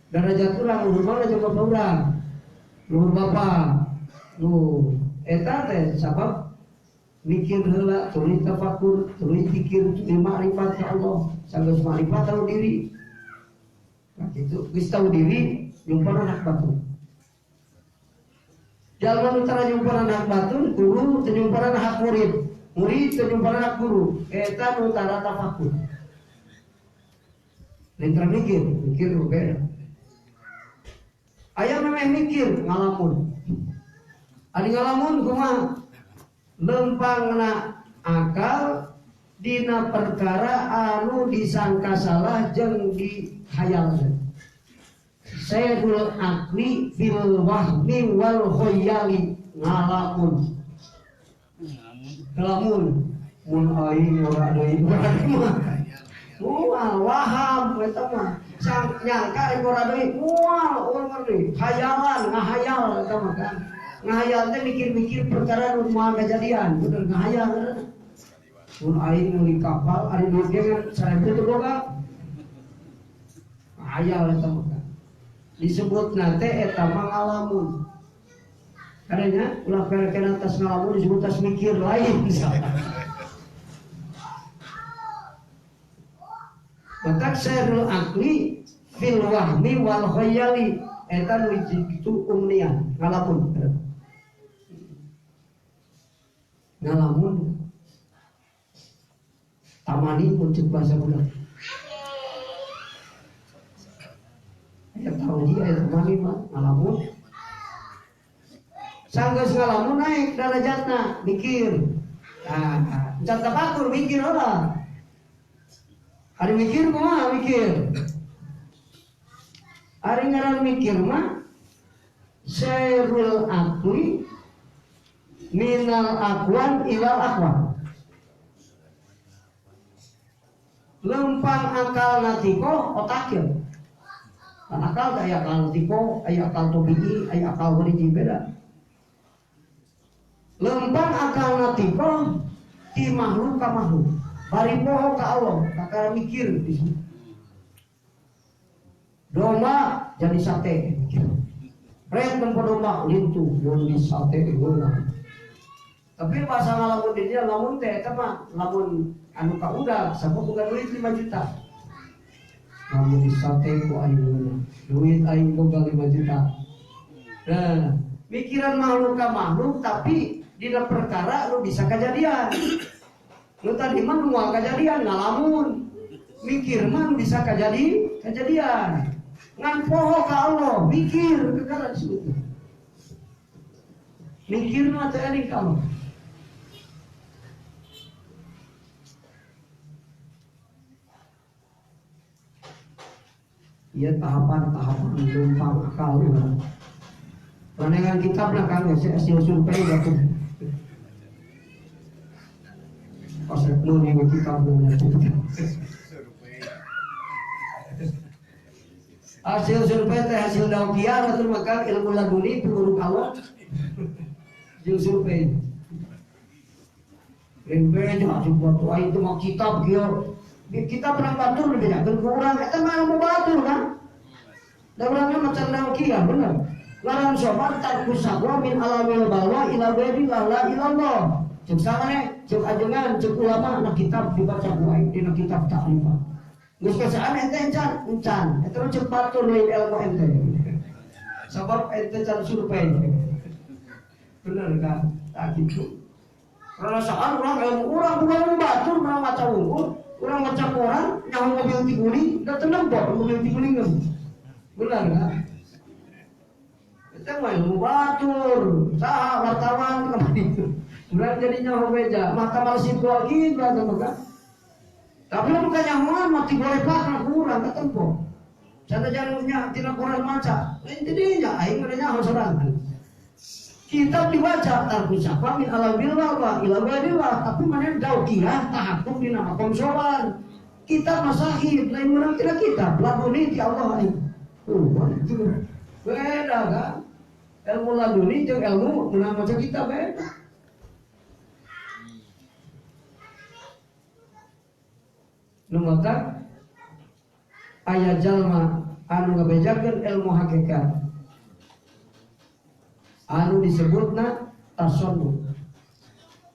Darajat urang luhur mana jeung bapak urang? Luhur bapak. Nu eta teh sabab mikir heula, tuluy tafakur, tuluy pikir, tuluy makrifat ka Allah. Sanggeus makrifat tahu diri. Nah kitu, geus tahu diri, nyumpanan hak batur. Jalma nu tara nyumpanan hak batur, guru teu nyumpanan hak murid, murid teu nyumpanan hak guru. Eta nu tara tafakur. Lain tara mikir, mikir nu beda. Aya memeh mikir ngalamun. Ari ngalamun kumaha? Lempangna akal dina perkara anu disangka salah jeung dihayalkeun. Sayyidul akli fil wahmi wal khoyali ngalamun. Ngalamun mun aing ora deui ora mah. Moal waham eta mah. Sang nyangka aing ora deui moal ora deui. Hayalan ngahayal eta mah kan. Ngahayal teh mikir-mikir perkara nu moal kajadian, bener ngahayal. Mun aing meuli kapal ari duit ge kan 1000 teu boga. Ngahayal eta mah. Disebut nate eta mah ngalamun. Karena ulah kena-kena tas ngalamun disebut tas mikir lain. Batak sayrul akli fil wahmi wal khayali eta nu kitu umniah ngalamun. Ngalamun. Tamani mun bahasa budak. Aya tauji aya tamani mah ngalamun. Sanggeus ngalamun naik darajatna mikir. Nah, encan tafakur mikir heula. Ari mikir kumaha mikir? Ari ngaran mikir mah sayrul aqli minal akwan ilal akwan. Lempang akal natiko otak ya. Kan akal teh aya akal natiko, aya akal tobi'i, aya akal wariji beda. Lempang akal natiko ti makhluk ka makhluk. Bari poho ka Allah, kakara mikir di sini. Domba jadi sate. Rek nempo domba lintu jadi sate geuna. Tapi bahasa ngalamun di dia lamun teh eta mah lamun anu kaudag sabab boga duit 5 juta. Lamun di sate ku aing geuna. Duit aing boga 5 juta. Nah, mikiran makhluk ka makhluk tapi dina perkara lu bisa kejadian. Lu tadi mah moal kejadian ngalamun. Mikir mah bisa kejadian. Ngan poho ka Allah, mikir kekara disebutna. Mikir mah teh eling ka Allah. Iya tahapan-tahapan lempang akal urang. Panengan kitab lah kan hasil survei gitu. Pas rek meuli kitab hasil survei teh hasil daukiah atuh maka ilmu laduni penguruk Allah. Hasil survei. Rimbe jeung batu aing teh mah kitab kieu. Kita pernah batur dibejakeun ku urang eta mah ilmu batur kan. Da urangna macan daukiah bener. Laran sobar tarku sagwa min alamil balwa ila ghairi la ilallah. Cek samane, cek ajengan, cek ulama na kitab dibaca ku aing dina kitab ta'rifah. Geus kasaan ente encan, encan. Eta mah cek batur lain ilmu ente. Sabab ente can survei. Bener kan? Tak gitu. Perasaan urang ilmu urang bukan batur urang maca unggul, urang maca koran, nyaho mobil tiguli, da teu nempo mobil tiguli geus. Bener kan? Eta mah ilmu batur, saha wartawan kamari itu. Urang jadi nyaho beja, mata malas gol kitu atuh kan. Tapi lamun kanyahoan mah tigorepak na ku urang katempo. Sanajan nya tina koran maca, lain ti dinya aing mah nyaho sorangan. Kitab dibaca tarku sapa min alamil wa ila ghairillah, tapi mana daukiah tahakum dina makom sowan. Kitab masahib lain menang tina kitab, laduni ti Allah aing. Beda kan? Ilmu laduni jeung ilmu menang maca kitab beda. Nu maka aya jalma anu ngabejakeun ilmu hakikat anu disebutna tasawuf.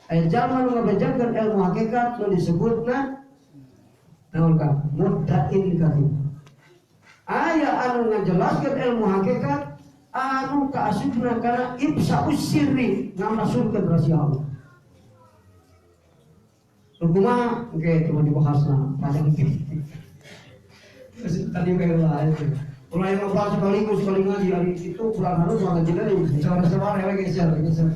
Aya jalma anu ngabejakeun ilmu hakikat nu disebutna naon ka muddain kadhib. Aya anu ngajelaskeun ilmu hakikat anu kaasupna kana ibsa usirri ngamasurkeun rahasia Allah. Kumaha oke cuma dibahasna panjang. Tadi kayak itu. Ulah yang ngobrol sekaligus sekali ngaji hari itu pulang harus ngaji deui. Sore-sore we geser geser.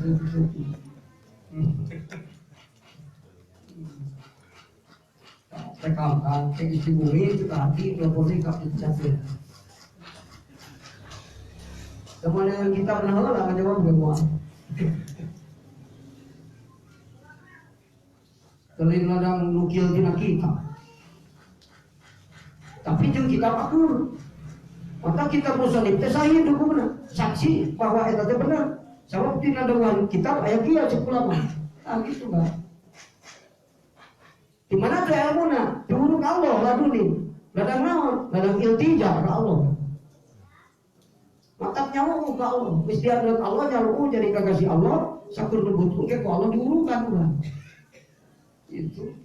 Tekam kan cek isi bumi itu hati telepon ka dicatat. Teman yang kita pernah lah ngajawab ge moal. Telin ladang nukil tina kitab. Tapi jeung kitab akur. Maka kitab musannif teh sahih hukumna, saksi bahwa eta teh bener. Sabab tina dengan kitab aya kieu cek ulama. Tah kitu kan. Di mana teh ilmuna? Diuruk Allah laduni. Ladang naon? Ladang iltija ka Allah. Maka nyawa ka Allah. Geus diadreut Allah nyawa jadi kagasih Allah, sakur nu butuh ge ku Allah diurukan urang. Itu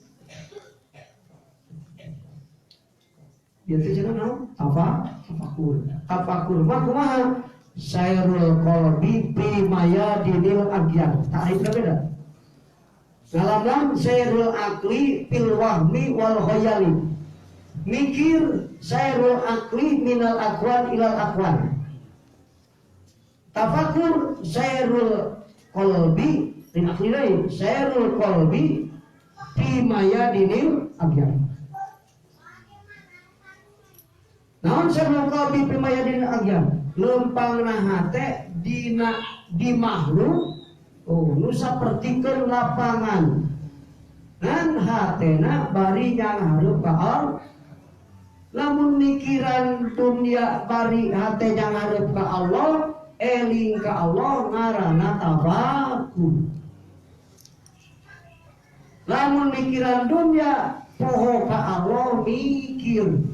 dia teh cenah naon? Tafakur. Tafakur mah kumaha? Sairul qalbi bi mayadinil agyan. Ta'rifna beda. Ngalaman sairul akli fil wahmi wal khayali. Mikir sairul akli minal akwan ilal akwan. Tafakur sairul qalbi min akli lain. Sairul qalbi bi mayadinil agyan. Naon sairul qalbi bi mayadinil agyan? Lempangna hate dina di makhluk Oh, nu sapertikeun lapangan. Ngan hatena bari nyanghareup ka Allah. Lamun mikiran dunia bari hate nyanghareup ka Allah, eling ka Allah ngaranna tafakur. Lamun mikiran dunia poho ka Allah mikir.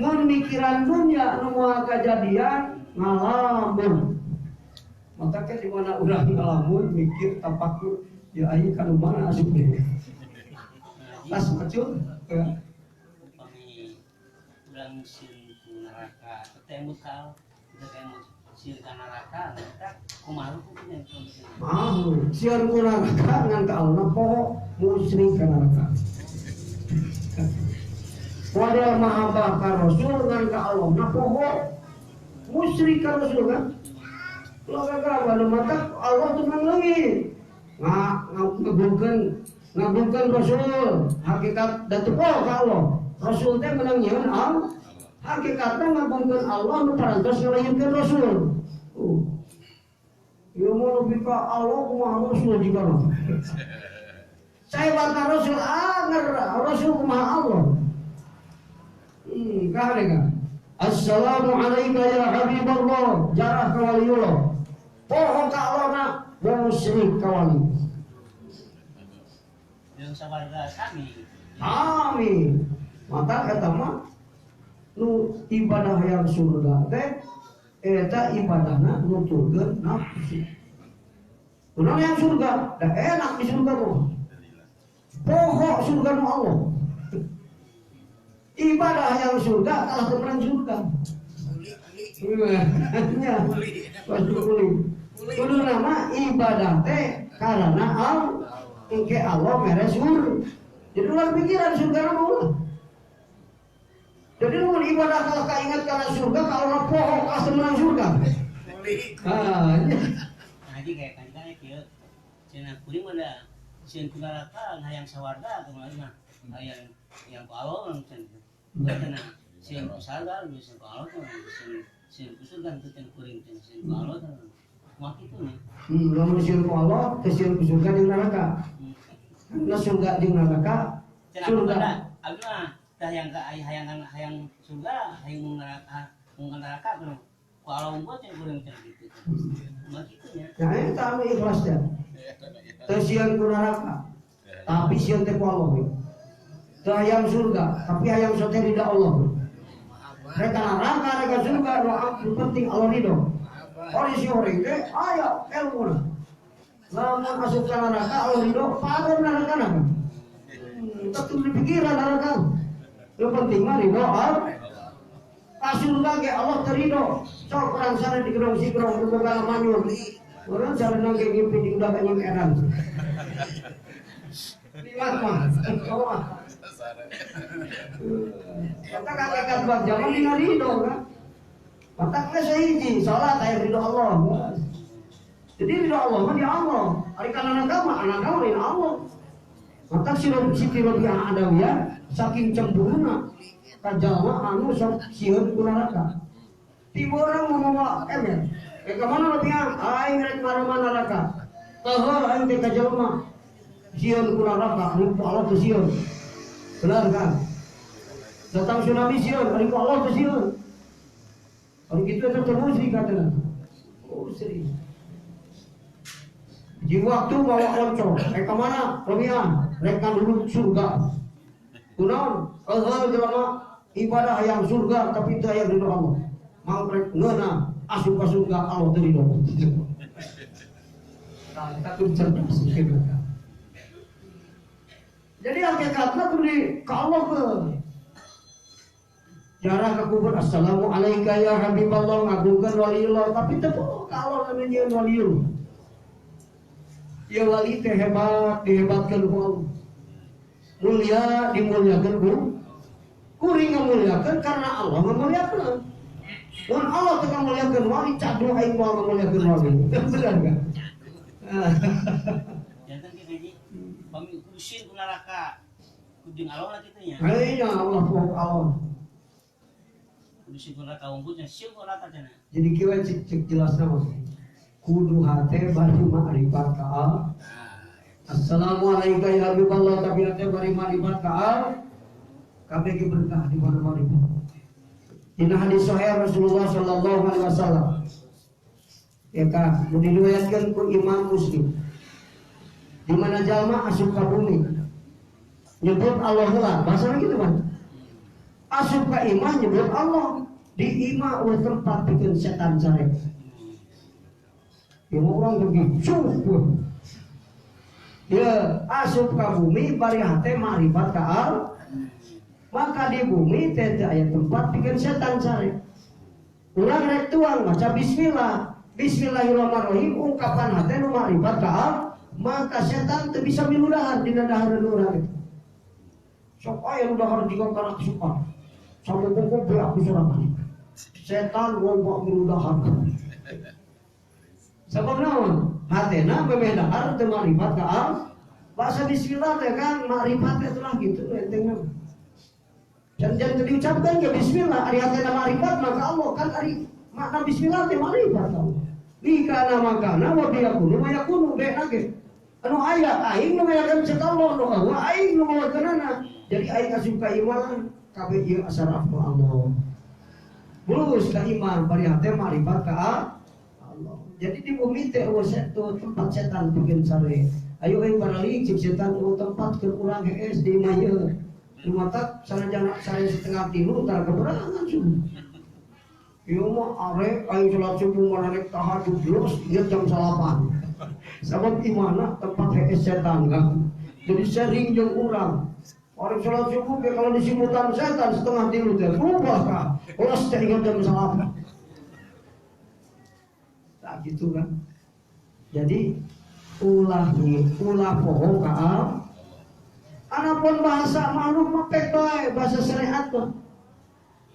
Mun mikiran dunia nu moal kajadian ngalamun. Maka ke di mana urang ngalamun mikir tafakur ya aing ka nu mana asup deui. Tas macul ya. Pami urang sieun ku neraka teu ka teu sieun ka neraka eta kumaha hukumna? Mahu sieun ku neraka ngan ka Allah poho musyrik ka neraka. Model mahabbah ka Rasul ngan ka Allah na poho musyrik ka Rasul kan. Lo kagak ada mata Allah tuh leungit. Ngagungkeun Rasul hakikat da teu poho ka Allah. Rasul teh menang nyieun Allah. Hakikatna ngagungkeun Allah nu parantos ngalahinkeun Rasul. Ieu mah lebih ka Allah kumaha Rasul jiga mah. Sahebatna Rasul anger Rasul kumaha Allah. Kahadega. Assalamualaikum ya Habiballah, jarah ka waliullah. Poho ka Allah na musyrik ka wali. Jeung sawarga sami. Amin. Maka eta mah nu ibadah yang surga teh eta ibadahna nuturkeun nafsu. Kunaon yang surga? Da enak di surga mah. Poho surga nu Allah. Ibadah yang surga kalah temenan surga. Nya. Kuli. Kudu nama ibadah teh karena Allah engke Allah mere surga. Jadi ulah pikiran surga mah ulah. Jadi mun ibadah kalau kaingat karena surga kalau poho kalah temenan surga. Ah, nya. Nah, jadi kayak kan kieu. Cenah kuring mah da sieun ku neraka hayang sawarga kumaha mah. Hayang yang ku Allah cenah. Cenah sieun ku surga, sieun ku Allah sieun ku surga teu teh kuring cenah sieun ku Allah. Kumaha kitu nya? Lamun sieun ku Allah teu sieun ku surga jeung neraka. Karena surga jeung neraka surga. Abdi mah tah yang ka hayang hayang surga, hayang neraka, mun neraka kuring. Ku Allah unggul cenah kuring cenah kitu. Kumaha kitu nya? Ya eta anu ikhlas teh. Teu sieun ku neraka. Tapi sieun teh ku Allah. Teu hayang surga, tapi hayang sote ridha Allah. Reka neraka, reka surga, doa penting Allah ridho. Ori si orang teh aya ilmu. Lamun asup ka neraka Allah ridho, pagar neraka na. Tetep dipikiran neraka. Lu penting mah ridho Allah. Ka surga ge Allah terido. Sok urang sana di gerong sigrong boga manyur. Urang sareng ge ngimpi di udah kanyang edan. Liwat mah. Oh. Kata kakek bang zaman dina ridho kan. Mata geus hiji salat aya ridho Allah. Jadi ridho Allah mah di Allah. Ari kana agama anak lain Allah. Mata Siti Rabi'ah Adawiyah saking cemburuna ka jalma anu sok sieun ku neraka. Tiba urang mau mawa ember. Ka mana Rabi'ah? Aing rek marema neraka. Teuh aing teh ka jalma sieun ku neraka, anu ku Allah teu sieun. Benar kan? Datang tsunami sieun, ari ku Allah teu sieun. Kalau gitu itu terus dikatakan. Oh serius. Di waktu bawa oncor, rek ka mana? Romian, rek dulu surga. Kunaon? Eueuh jelema ibadah yang surga tapi teu aya ridho Allah. Mau rek ngeunah asup ka surga Allah teu ridho. Nah, kita kudu cerdas gitu. Jadi hakikatna kudu di ka Allah ke. Jarah ke kubur assalamualaikum ya habiballah ngagungkeun waliullah tapi teu poho ka Allah nu nyieun waliullah. Ya wali teh hebat dihebatkeun ku Allah. Mulia dimuliakeun ku kuring ngamuliakeun karena Allah ngamuliakeun. Mun Allah teu ngamuliakeun wali cadu aing moal ngamuliakeun wali. Bener kan? Janten kieu haji pami sieun ku neraka kudu Allah lah kitu nya. Heuh Allah poho Allah. Kudu sieun ku neraka unggulnya sieun ku neraka cenah. Jadi kieu cek jelasna mah. Kudu hate bari ma'rifat ka Allah. Assalamualaikum ya Habiballah tapi hate bari ma'rifat ka Allah. Kabeh ge berkah di mana ma'rifat. Dina hadis sahih Rasulullah sallallahu alaihi wasallam. Ya ka, nu diriwayatkeun ku Imam Muslim. Di mana jalma asup ka bumi nyebut Allah heula, bahasana kitu kan. Asup ka imah nyebut Allah, di imah eueuh tempat pikeun setan sarek. Ya orang begitu. Ya asup ka bumi bari hate ma'rifat ka Allah. Maka di bumi teh teu aya tempat pikeun setan sare. Urang rek tuang maca bismillah. Bismillahirrahmanirrahim ungkapan hate nu ma'rifat ka Allah, maka setan teu bisa miludahan dina dahareun urang itu. Sok aya nu dahar jiga kana kasukan. Sampai koko beak sorangan. Setan loba miludahan. Sabab naon? Hatena memeh dahar teu makrifat ka Allah. Bahasa bismillah teh kan makrifat teh itulah gitu entengna. Jangan teu diucapkeun ge bismillah ari hatena makrifat maka Allah kan ari makna bismillah teh makrifat ka Allah. Bikana makana wa biyakunu ma yakunu bena ge. Anu aya aing nu ngayakeun cek Allah nu Allah aing nu mawakeunana. Jadi aing asup ka iman kabeh ieu asaraf ku Allah. Bulus ka iman bari hate makrifat ka Allah. Jadi di bumi teh eueuh tempat setan bikin sare. Ayo euy baralik cik setan eueuh tempat keur urang hees di imah ieu. Lumatak sanajan sare setengah tilu tara keberangan subuh. Ieu mah arek aing salat subuh mararek tahajud los ieu jam 8. Sabab imahna tempat hees setan kan. Jadi sering jeung urang. Arek salat subuh ge kalau disimutan setan setengah tilu teh berubah ka. Los teh ingat jam 8. Nah, gitu kan. Jadi ulah poho ka Allah. Anapun bahasa makhluk mah pek bae bahasa syariat mah.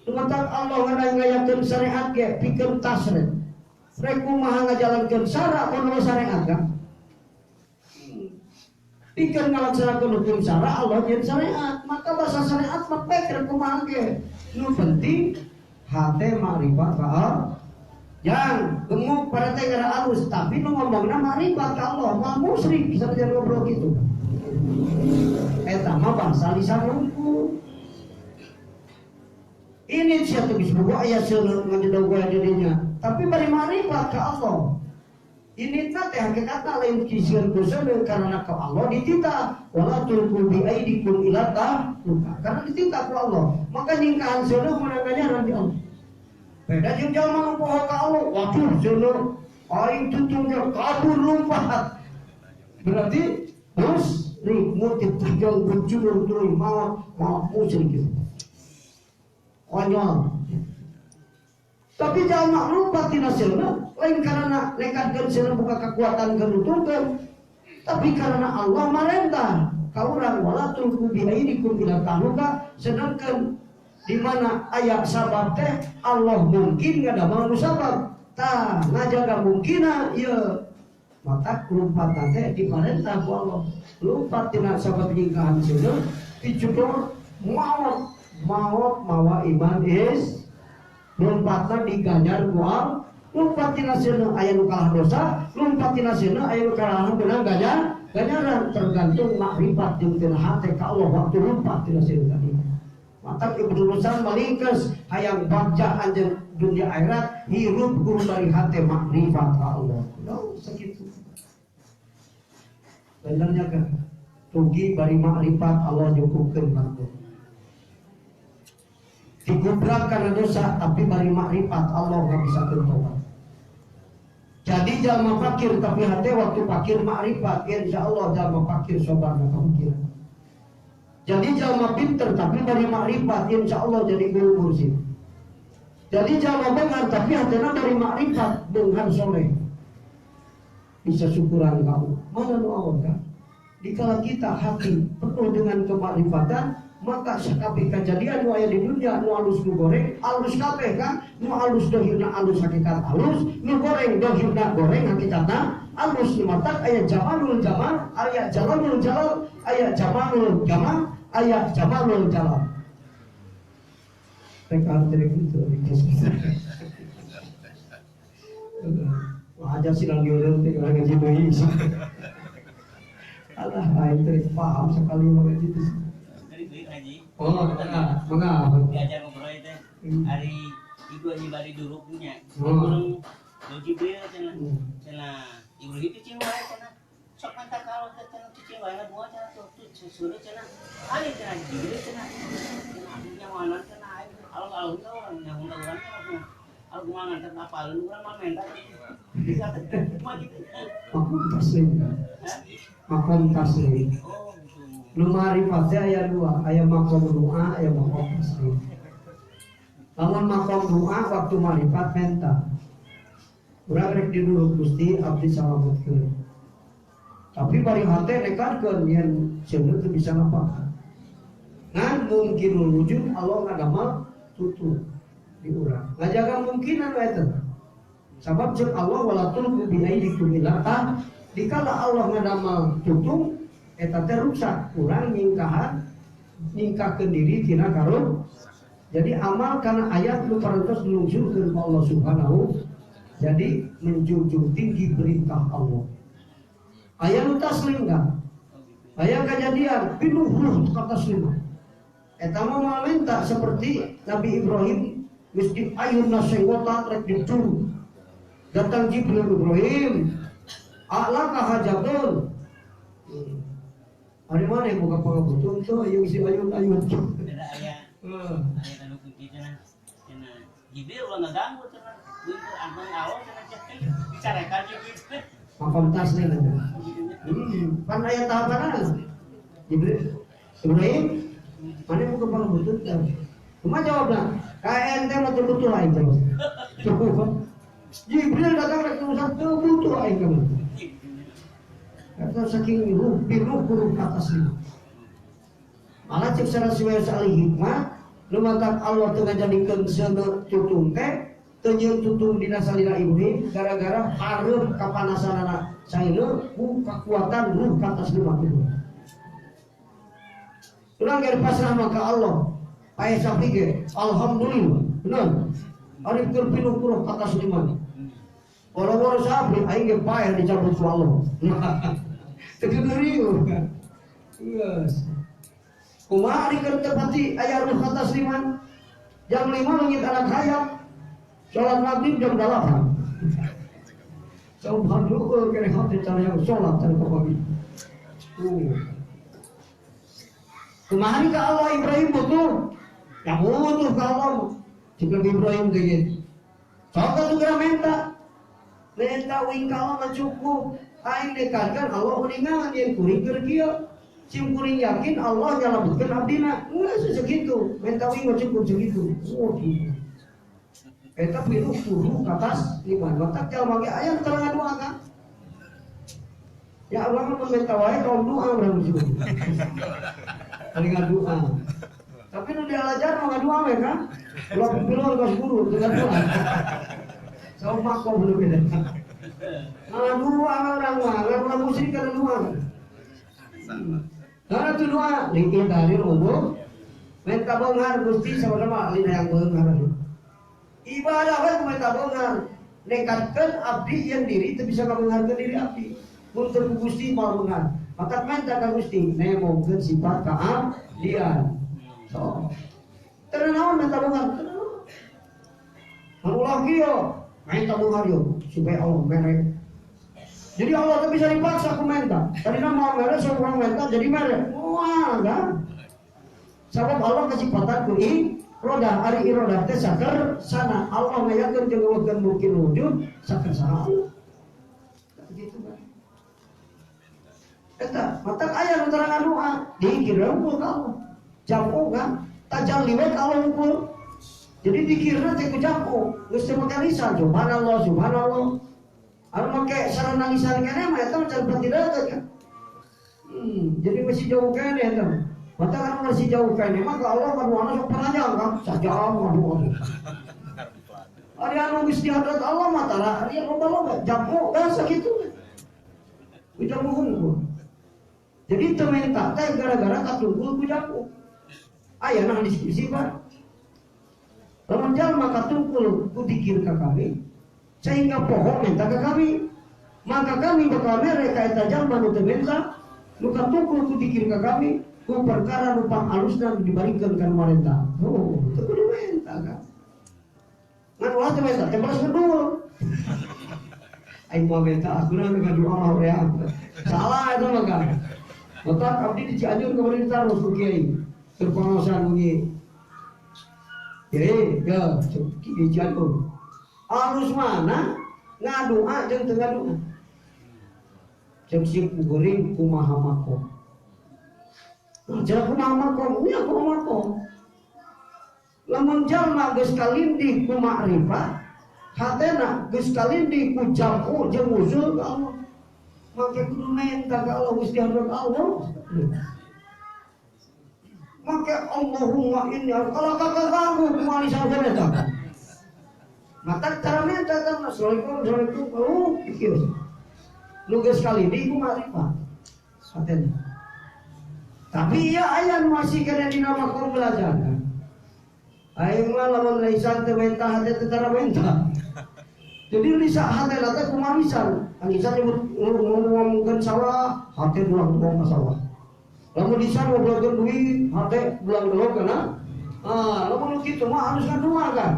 Lumatak Allah ngayakeun syariat ge pikeun tasrif. Rek kumaha ngajalankeun syara kono syariat kan. Pikeun ngalaksanakeun hukum syara Allah jeung syariat, maka bahasa syariat mah pek rek kumaha ge. Nu penting hate makrifat ka Allah. Yang gemuk pada teh gara alus, tapi nu ngomongna makrifat ka Allah, moal musyrik bisa jangan ngobrol gitu. Eta mah bahasa lisan lungkuh. Ini sia teu geus boga aya seuneu ngajedog wae di dinya, tapi bari makrifat ka Allah. Ini teh hakikatna lain kisieun ku seuneu karena ka Allah dititah wala tulqu bi aidikum ila tahluka. Karena dititah ku Allah, maka nyingkahan seuneu meunang ganjaran di Allah. Beda jeung jalma nu poho ka Allah, waduh seuneu aing tutungnya kabur lompat. Berarti musyrik mutip tajang berjulur tuluy maot maot musyrik gitu. Konyol. Tapi jalma lompat tina seuneu lain karena nekatkeun seuneu buka kekuatan kenuturkeun, tapi karena Allah marentah ka urang wala tulqu bi aidikum ila tahluka, sedangkan di mana aya sabab teh Allah mungkin ngadamel nu sabab. Tah ngajaga mungkina ieu maka lompat teh diparentah ku Allah. Lompat tina sabab nyingkahan seuneu dicukur maot maot mawa iman is lompatna diganjar ku Allah. Lompat tina seuneu aya nu kalah dosa, lompat tina seuneu aya nu kalah beunang ganjaran tergantung makrifat jeung tina hate ka Allah waktu lompat tina seuneu tadi. Maka Ibnu Rusan malingkeus hayang bagja anjeun dunia akhirat hirup kudu dari hate makrifat ka Allah. No, sakitu. Benernya kan? Rugi bari makrifat Allah nyukupkeun bantu. Digubrak karena dosa tapi bari makrifat Allah nggak bisa tobat. Jadi jalma fakir tapi hate waktu fakir makrifat, insya Allah jalma fakir sobar nggak fakir. Jadi jalma pinter tapi bari makrifat, insya Allah jadi guru mursyid. Jadi jalma benghar tapi hatena bari makrifat, benghar soleh. Bisa syukuran kau. Mana nu awon kan? Dikala kita hati penuh dengan kemakrifatan, maka sakabeh kejadian nu aya di dunia nu alus nu goreng, alus kabeh kan, nu alus dohirna alus hakikat alus, nu goreng dohirna goreng hakikatna alus. Nu matak aya jamalul jamal, aya jalalul jalal, aya jamalul jamal, aya jamalul jalal. Rek arti itu. Wah aja silang diurut teh ngaji deui. Alah aing teh paham sekali mah gitu. Oh, mangga. Diajar ngobrol teh. Hari ibu bari duruknya. Burung Jibril cenah. Cenah Ibrahim itu cing wae cenah. Sok mantap kalau cenah cicing wae dua cenah tuh suruh cenah. Ari cenah Jibril cenah. Cenah nyawanan cenah aing alus-alus ka urang nyaho ka urang cenah. Alus kumaha nganter apaleun urang mah menta. Kumaha kitu. Makom taslim. Makom taslim. Oh, gitu. Nu marifat teh aya dua, aya makom doa, aya makom taslim. Lamun makom doa waktu marifat menta. Urang rek diduluk Gusti abdi salametkeun. Tapi bari hate nekatkeun yen seuneu teu bisa ngapakan. Ngan mungkinul wujud Allah ngadamel tutup di urang. Ngajaga mungkinan we teh. Sabab ceuk Allah wala tulqu bi aidikum ila dikala Allah ngadamel tutung eta teh ruksak urang nyingkahan nyingkahkeun diri tina karun. Jadi amal kana ayat nu parantos dilungsurkeun ku Allah Subhanahu. Jadi menjunjung tinggi perintah Allah. Aya nu taslim kan? Aya kejadian pinuh ruh ka taslim. Eta mah moal minta seperti Nabi Ibrahim geus diayunna senggotan rek dicuru. Datang Jibril Ibrahim, "Alaka hajatun?" Ari mana yang boga pangabutuh teu ieu si ayun-ayun. Beda aya. Aya anu kitu cenah. Cenah Jibril ulah ngaganggu cenah. Bukan abang awal cenah dicarekan gitu. Makom taslim aja. Pan aya tahapanan. Jibril Ibrahim, mana buka pangabutuh teh? Kumaha jawabna? Ka ente mah teu butuh aing teh. Jibril datang rek urusan teu butuh aing kamu. Eta saking ruh biruh kuruh ka taslim. Malah cek sarasiwa salih hikmah nu mantak Allah teu ngajadikeun seuneu tutung teh teu nyieun tutung dina salira Ibrahim gara-gara hareup kapanasanana saeuneu ku kakuatan ruh ka taslim kitu. Urang ge pasrah mah ka Allah. Pae sapi ge alhamdulillah. Bener. Ari keur pinuh kuruh ka tasliman. Orang-orang sapi aing ge paeh dicabut ku Allah. Teu geurieuh. Geus. Kumaha ari keur teu pati aya ruh ka tasliman? Jam 5 leungit anak hayam. Salat maghrib jam 8. Subhanallah kene hati cara yang salat cara pagi. Kumaha ka Allah Ibrahim butuh? Ya butuh ka Allah. Cik Ibrahim teh gitu. Sok atuh geura menta. Menta wing ka Allah mah cukup. Aing dekatkan Allah uningan yen kuring keur kieu. Sim kuring yakin Allah nyalametkeun abdina. Geus segitu. Menta wing mah cukup segitu. Oh gitu. Eta pinuh kudu ka atas liman. Matak jalma ge aya teu ngadoa ka. Ya Allah mah menta wae kaum doa urang sih. Ari ngadoa. Tapi nu dialajar mah ngadoa we kan. Ulah pipiluan ka guru teu ngadoa. Saum makom nu beda. Ngadoa urang mah, urang musyrik kana doa. Karena tu doa dikit dalil umum minta beunghar Gusti sama-sama lina yang beunghar. Ibadah we minta beunghar. Nekatkeun abdi yang diri teu bisa ngabeungharkeun diri abdi. Mun teu ku Gusti moal beunghar. Maka minta ka Gusti nemongkeun sifat kaabdian. So. Teu naon minta beunghar? Teu naon. Ulah kieu, minta beunghar ieu supaya Allah mere. Jadi Allah tuh bisa dipaksa ku minta. Tadina mau mere seorang minta jadi mere. Wah, kan? Sabab Allah kasipatan ku irodah, ari irodah teh saker sana. Allah ngayakeun jeung ngeuwekeun mungkin wujud saker sana Allah. Gitu kan. Eta matak aya nu terang doa, dikir unggul ka Allah. Jamu kan, tajalli we ka Allah unggul. Jadi dikirna teh ku jamu, geus teu make lisan, subhanallah, subhanallah. Anu make sarana lisan keneh mah eta can pati deukeut kan. Jadi masih jauh keneh eta. Mata kan masih jauh keneh mah ka Allah kaduana sok panjang kan, sajam ngadoa. Ari anu geus di hadrat Allah mah tara ari loba-loba jamu kan sakitu. Ku jamu unggul. Jadi teu minta teh gara-gara katungkul ku jamu. Aya nah diskusi Pak. Lamun jalma katungkul ku dikir ka kami, Sehingga poho minta ke kami. Maka kami bakal mere ka eta jalma nu teu minta, nu katukul ku dikir ka kami, ku perkara nu pangalusna dibarikeun ka nu marenta. Oh, teu kudu minta kan. Ngan ulah teu minta, teh balas ngedul. Aing mau minta aku na ngadoa mah hoream. Salah eta mah kan. Otak abdi di Cianjur kemarin ditaruh ku kiai. Keur pengaosan bunyi. Kiai, ya, di Cianjur. Alus mana ngadoa jeung teu ngadoa. Ceuk si kuring kumaha makom. Nah, cenah kumaha makom, nya kumaha makom. Lamun jalma geus kalindih ku makrifat, hatena geus kalindih ku jam'u jeung usul ka Allah. Make kudu menta ka Allah Gusti Allah. Make Allahumma inni kalau kakak kamu kumaha lisan eta. Mata cara menta kan assalamualaikum assalamualaikum oh pikir. Nu geus kalindih ku makrifat hatena. Tapi ieu aya nu masih kana dina makom belajar. Aing mah lamun lisan teu menta hate teu tara menta. Jadi lisan hate teh kumaha lisan? Lisan nyebut ngomongkeun sawah, hate bulang-bulang ka sawah. Lamun lisan ngobrolkeun duit, hate bulang-belok kana. Ah, lamun kitu mah alus ngadua kan.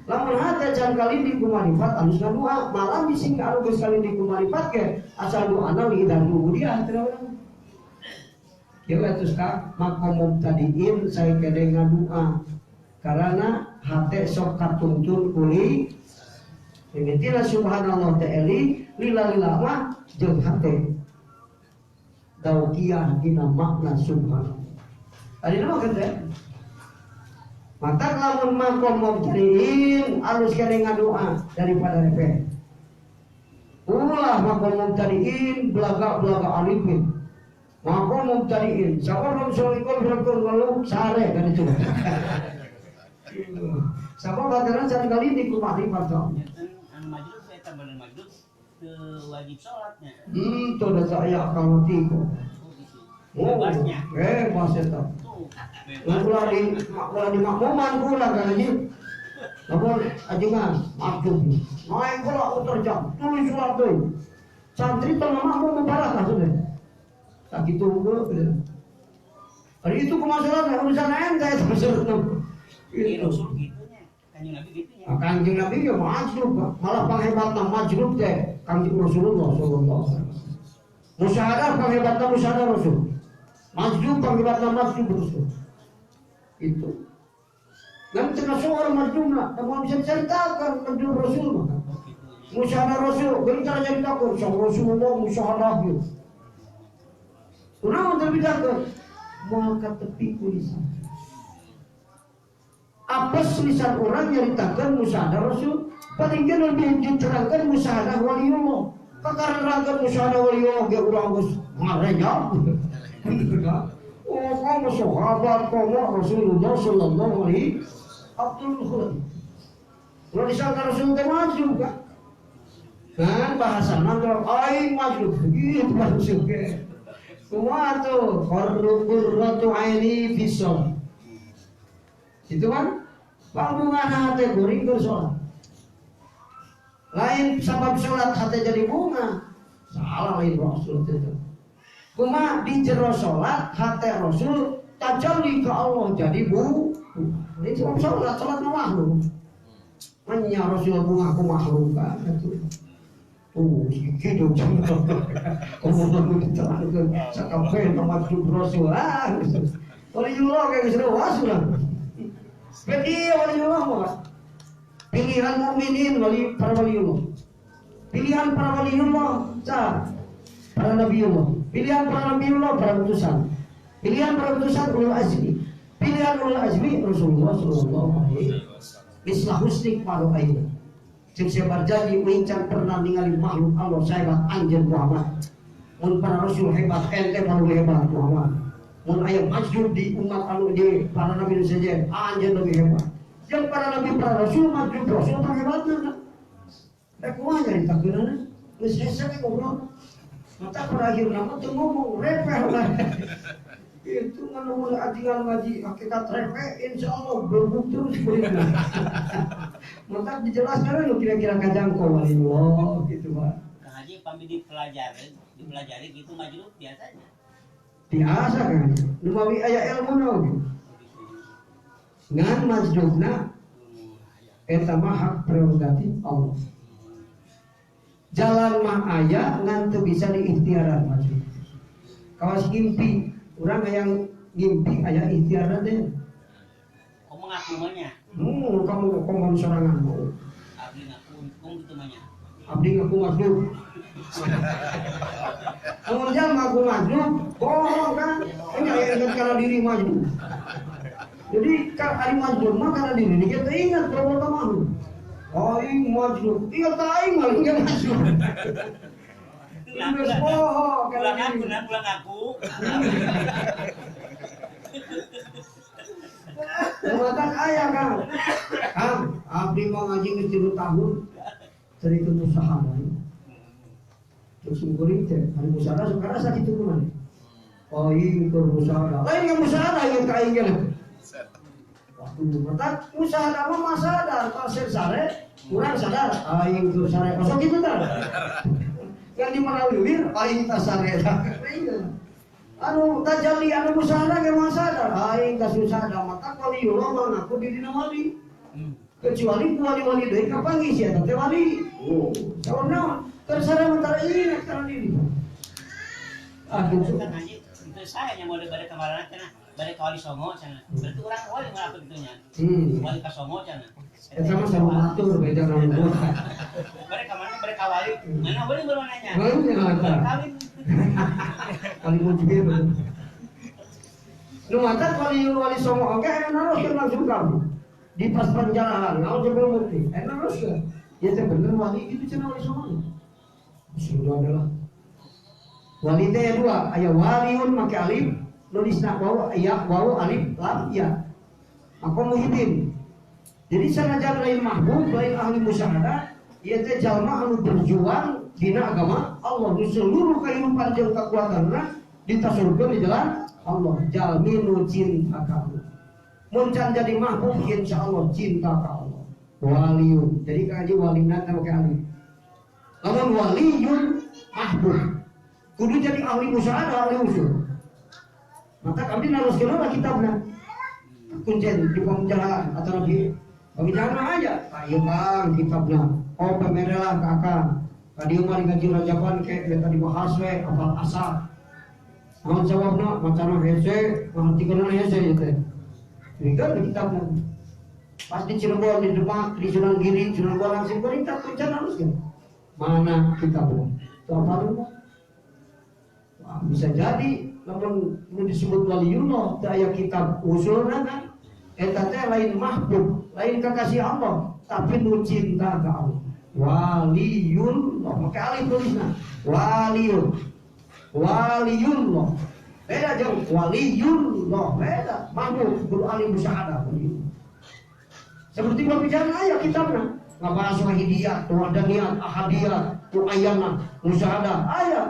Lamun hate can kalindih ku marifat alus ngadua, malah bising anu geus kalindih ku marifat ge asal doana lidan dia teu urang. Kieu atuh ka makom mubtadiin saya kede ngadua karena hate sok katuntun kuli mimitina subhanallah ta'ala lila-lila mah jeung hate daukiah dina makna subhanallah. Adina mah kan teh maka lamun makom mubtadiin alus kede ngadua daripada repeh. Ulah makom mubtadiin belaga-belaga alifin. Maka mubtadiin, siapa assalamualaikum warahmatullahi sare kan itu. Siapa bataran satu kali di makrifat toh. Anu majlus eta bener majlus teu wajib salatnya. Tuh da saya kalau tiku. Oh, bebasnya. Bebas eta. Ulah di makmuman kula kan haji. Lamun ajengan makmum. Naik kula utur jam, tulis surat deui. Santri teu makmum mubarak sudah. Tak gitu gue. Hari itu kemasalah urusan ente itu masalah. Itu Rasul gitunya, Kanjeng Nabi gitunya. Kanjeng Nabi ya majlub, malah panghebatna majlub teh Kanjeng Rasulullah sallallahu alaihi wasallam. Musyahadah panghebatna musyahadah Rasul. Majlub panghebatna majlub Rasul. Itu. Dan tengah soal majlubna, tak mau bisa ceritakan majlub Rasul mah. Musyahadah Rasul, gentar ceritakan sang Rasulullah musyahadah gitu. Kunaon terbedakeun? Moal katepi ku lisan. Apes lisan orang nyaritakeun musyahadah Rasul, paling ge lebih diterangkeun musyahadah waliullah. Kakarangkeun musyahadah waliullah ge urang geus ngarenyap. Oh, kamu sahabat kamu Rasulullah sallallahu alaihi Abdul Khulad. Ulah disangka Rasul teh maju kan? Kan bahasana aing maju begitu Rasul ge. Kumaha tuh qurratu aini fi shalah. Itu kan bunga hate kuring keur salat. Lain sabab salat hate jadi bunga. Salah lain Rasul itu. Kumaha di jero salat hate Rasul tajalli ka Allah jadi bu. Ini sebab salat, salat mah makhluk. Menya Rasul bunga ku makhluk kan itu. Tuh, gitu ngomong diterangkeun sakabeh majlub Rasul. Ah, waliullah kayak geus rasul. Bedi waliullah mah. Pilihan mukminin wali para waliullah. Pilihan para waliullah ca para nabiullah. Pilihan para nabiullah para utusan. Pilihan para utusan ulul azmi. Pilihan ulul azmi Rasulullah sallallahu alaihi wasallam. Mislah husnik maru'aina. Cek saya berjanji uing can pernah ningali makhluk Allah sahebat anjeun Muhammad. Mun para rasul hebat ente baru hebat Muhammad. Mun aya majlub di umat anu di para nabi nu sejen anjeun lebih hebat. Jeung para nabi para rasul majlub rasul teh hebatna. Rek kumaha nyaritakeunana? Geus hese we ngobrol. Mata pada akhirna mah teu ngomong repeh lah. Itu ngan atingan ngaji hakikat repe insyaallah berbuk terus kulitna. Mantap dijelaskan lu kira-kira kajangkau walillah gitu Pak. Kang Haji pami dipelajari gitu majlub biasanya. Biasa kan. Lumawi aya ilmu na oge. Ngan majlubna eta mah hak prerogatif Allah. Jalan mah aya ngan teu bisa diikhtiaran majlub. Kawas ngimpi, urang hayang ngimpi aya ikhtiarna teh. Komo ngaku mah nya? Kamu komo sorangan mau. Abdi ngaku kum kitu mah nya. Abdi ngaku majlub. Amun jalma ngaku majlub, bohong kan? Ini aya ingat kana diri majlub. Jadi kan ari majlub mah kana diri dia teu ingat kalau ka makhluk. Aing majlub, ingat aing mah geus majlub. Geus bohong kana diri. Ulang aku. Jabatan aya kan. Kang, abdi mau ngaji geus 3 tahun. Cerita usaha lain. Terus kuring teh, ari musyawarah sok karasa kitu kumaha. Aing keur musyawarah. Lain ka musyawarah ieu ka aing ge. Waktu mata musyawarah mah sadar, pasir sare, kurang sadar, aing keur sare. Masuk kitu tah. Yang di mana lilir aing tah sare tah. Anu tajalli anu musyawarah ge mah sadar, aing tah susah da mata waliullah mah ngaku dirina wali. Kecuali ku wali-wali deui kapanggih sia teh wali. Oh, saur naon? Keur sare mah tara ingat kana diri. Ah gitu. Kan haji teu sae nya mode bade kamarana cenah, bade ka wali songo cenah. Berarti urang wali mah kitu nya. Wali ka songo cenah. Eta mah sama atur beda naon. Bade ka mana bade ka wali? Mana wali baru nanya. Wali eta. Wali mujibir. Nu mata wali wali songo oge aya naroskeun langsung kamu. Di pas penjarahan, naon sebelum bukti, enak terus ya. Ya teh bener wali itu cenah wali songo. Sudah adalah. Wali teh dua, aya waliun make alif, nulisna wawu ya wawu alif lam ya. Maka muhibin. Jadi sanajan lain mahbub, lain ahli musyahadah, ieu teh jalma anu berjuang dina agama Allah di seluruh kehidupan jeung kekuatanna ditasurkeun di jalan Allah. Jalmi nu cinta ka Allah. Mun can jadi mahbub insyaallah cinta ka Allah. Waliun. Jadi kaji walina teh make alif. Lamun waliyun mahbub. Kudu jadi ahli musyahadah, ahli usul. Maka abdi naroskeun lah kitabna. Kuncen di pembicaraan atau lagi pembicaraan aja. Ayo Kang kitabna. Oh pemerelah ka akang. Ka dieu mah ngaji rajaban ke beta dibahas we apal asar. Naon jawabna macana hese, ngartikeunna hese ieu teh. Kan di kitabna. Pas di Cirebon, di Demak, di Sunan Giri, Sunan Bonang, sing perintah kuncen harus kan. Mana kitabna? Itu apa lu? Wah, bisa jadi lamun nu disebut waliullah teu aya kitab usulna kan eta teh lain mahbub, lain kekasih Allah, tapi nu cinta ka Allah. Waliyullah, make alif tulisna. Waliyun. Waliyullah. Beda jeung waliyullah, beda. Mahbub kudu ahli musyahadah. Seperti pembicaraan aya kitabna, ngabahas wahidiyah, wahdaniyat, ahadiyat, muayyanah, musyahadah, aya.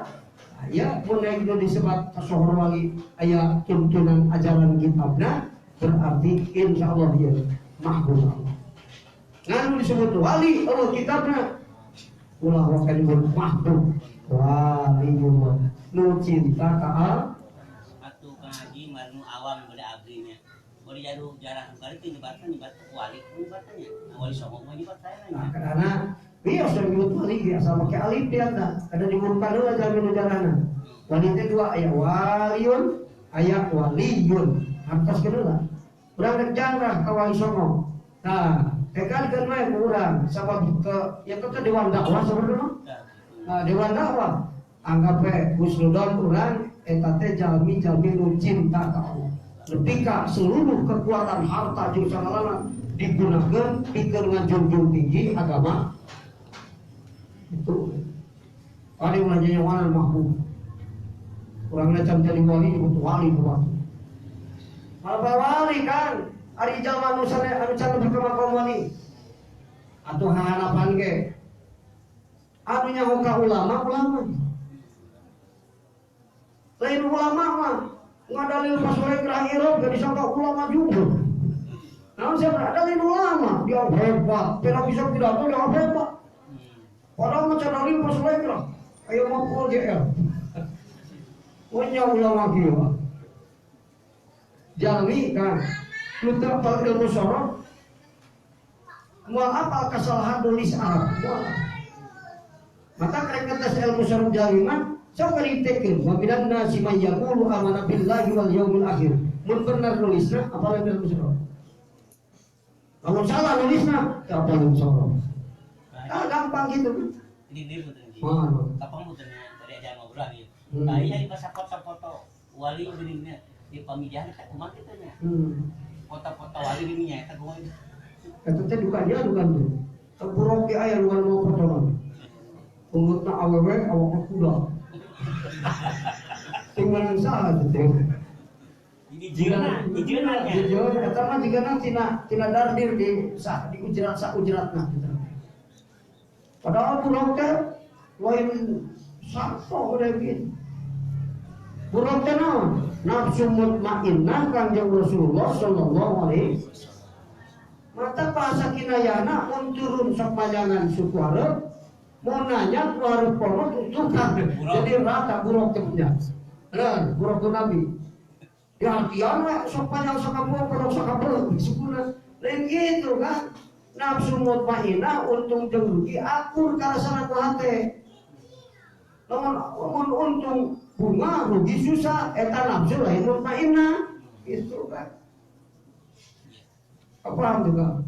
Aya mun nu disebut kasohor wali aya tuntunan ajaran kitabna berarti insyaallah ieu mahbub Allah. Ngan disebut wali eueuh kitabna ulah wae disebut mahbub waliyullah nu cinta ka Allah. Atuh Kang Haji marnu awam bade abdi nya. Bade jaruh jarah bari teh nyebatna nyebat wali nyebatna nya. Wali songo mah nyebat saya nya. Nah, karena biasa nyebut wali biasa make alif dia tah. Kada diurutkan heula jalmi nu jarahna. Wali teh dua aya waliun, aya waliyun. Hartos heula. Urang rek jarah ka wali songo. Nah, tekankeun we ku urang sabab ke ya teh dewan dakwah sabenerna. Nah, dewan dakwah anggap we husnudon urang eta teh jalmi-jalmi nu cinta ka Allah. Lebih ka seluruh kekuatan harta jeung sagalana digunakeun pikeun ngajunjung tinggi agama itu. Paling ulah nyawanan mahbub. Urang can jadi wali nyebut wali ku. Malah wali kan ari jalma nu sane anu can nepi ka makom wali. Atuh hahanapan ge. Anu nyaho ka ulama ulama. Lain ulama mah Ngadalil pasolegrah irab gak disangka ulama juga. Namun saya berada ulama, dia hebat, tidak bisa pidato dia hebat. Padahal macam dalil pasolegrah, ayo mau pul JL. Punya ulama kieu. Jalmi kan, lu teu apal ilmu sorof, moal apal kesalahan nulis Arab, moal. Maka kerek ngetes ilmu sorof jalmi mah sok ngaritekeun wa minan nasi may yaqulu amana billahi wal yaumil akhir. Mun bener nulisna apal ilmu sorof. Kalau salah nulisna teu apal ilmu sorof. Ah gampang gitu. Ini betul. Kapan betulnya dari aja ngobrol gitu. Tadi di pasar foto-foto wali geuning di pamijahan eta kumaha kitu nya. Foto-foto wali geuning nya eta kumaha. Eta teh duka dia duka teh. Tepurok ge aya luar mau foto. Pungutna awewe awakna kuda. Sing menang saha teh. Ini jieuna, jieuna nya. Jieuna eta mah jigana tina dardir di sah di ujrat sa ujratna gitu. Padahal buruk teh lain sato udah gitu. Buruk teh naon? Nafsu mutmainnah Kangjeng Rasulullah sallallahu alaihi wasallam. Mata bahasa kinayana mun turun sapanjangan suku Arab mau nanya ku hareup kolot tukang. Jadi rata buruk teh punya. Bener, buruk teh Nabi. Ya artian we sok panjang sakampung kolot sakampung sukuna. Lain gitu kan. Nafsu mutmainnah untung jeung rugi akur karasana ku hate. Lamun untung bunga rugi susah eta nafsu lain mutmainnah gitu kan. Apa juga?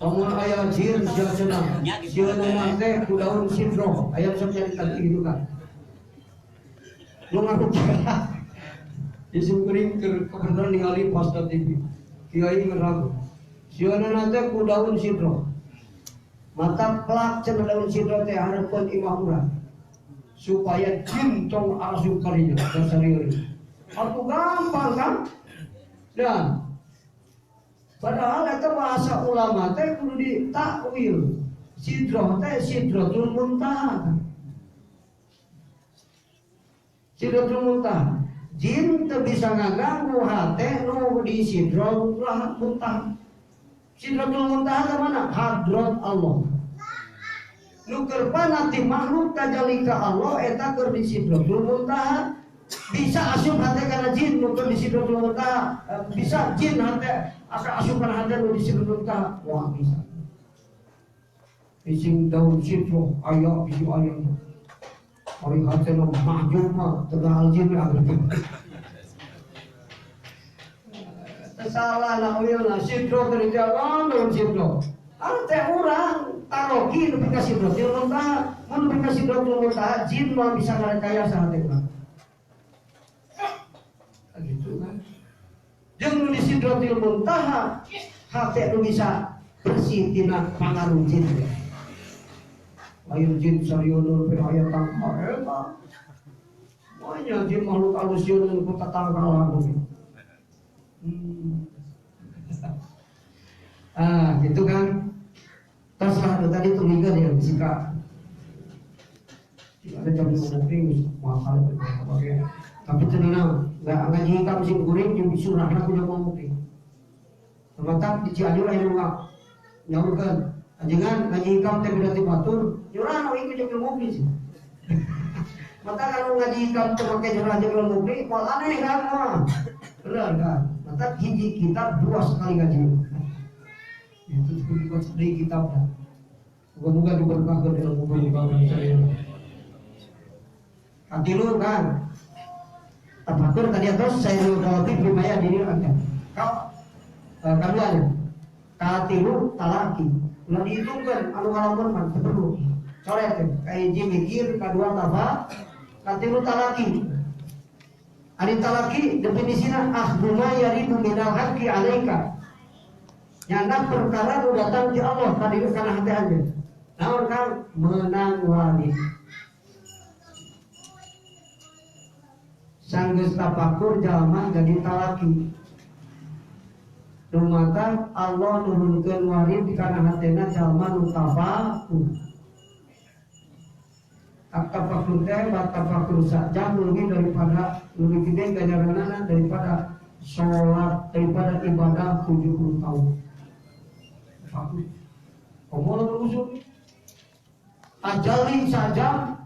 Lamun aya jin sia cenah. Sieun teh ku daun sidroh, aya sok nyarita gitu kan. Lu ngaku disungkuring keur kebenaran ningali pas TV. Kiai ngeragu. Sieun teh ku daun sidroh. Mata plak cenah daun sidroh teh hareupeun imah urang. Supaya jin tong asup kalinya dasar ieu. Atuh gampang kan? Dan padahal itu bahasa ulama teh kudu ditakwil. Sidroh teh sidratul muntaha. Sidratul muntaha. Jin teu bisa ngaganggu hate nu di sidratul muntaha. Sidratul muntaha ka mana? Hadrat Allah. Nu keur panati makhluk tajalli ka Allah eta keur di sidratul muntaha. Bisa asup hate kana jin nu keur di sidratul muntaha. Bisa jin hate asa asupan hate nu di sidratul muntaha. Wah bisa. Ising daun sidroh aya bisi aya. Ari hate nu mahjub mah tegal jin we. Salah lah uyuna sidroh teh jalan daun sidroh. Anu teh urang tarogi nu pika sidratul muntaha. Mun pika sidratul muntaha jin mah bisa ngarekayasa hate urang. Gitu kan. Jeung nu di sidratil muntaha hate nu bisa bersih tina pangaruh jin. Lain jin sarieun pe aya tangkal eta. Moal jin makhluk alus sieun ku tatangkalan. Ah, gitu kan. Terus lah tadi tulikeun ya fisika. Ada jam ngomong mahal pakai. Tapi tenang, nggak ngaji hikam sing kuring jeung surahna kudu ngomong. Mata di Cianjur aya nu nyaurkeun. Ajengan ngaji hikam teh beda ti batur, nyurahna we jeung ilmu sih. Mata kalau ngaji hikam teh make nyurah jeung ilmu moal aneh kan mah. Bener kan? Mata hiji kitab dua sekali ngaji. Itu cukup sedih kitabnya. Moga-moga diberkahkan ilmu berkah saya. Katilu kan. Tafakur tadi atas saya qalbi bimaya diri anda. Kau kaduanya. Katilu talaki. Ulah dihitungkeun anu ngalamun mah teu perlu. Coret kahiji mikir, kadua tafa, katilu talaki. Ari talaki definisina akhdhu ma yaridu minal haqqi alaika. Nyana perkara nu datang ti Allah ka diri kana hate anjeun. Naon kan menang wali. Sanggeus tafakur jalma jadi talaki. Lumata Allah nurunkeun warid kana hatena jalma nu tafakur. Tafakur teh tafakur sajam lebih daripada lebih gede ganjaranana daripada sholat daripada ibadah 70 tahun. Tafakur. Komo usul. Tajali saja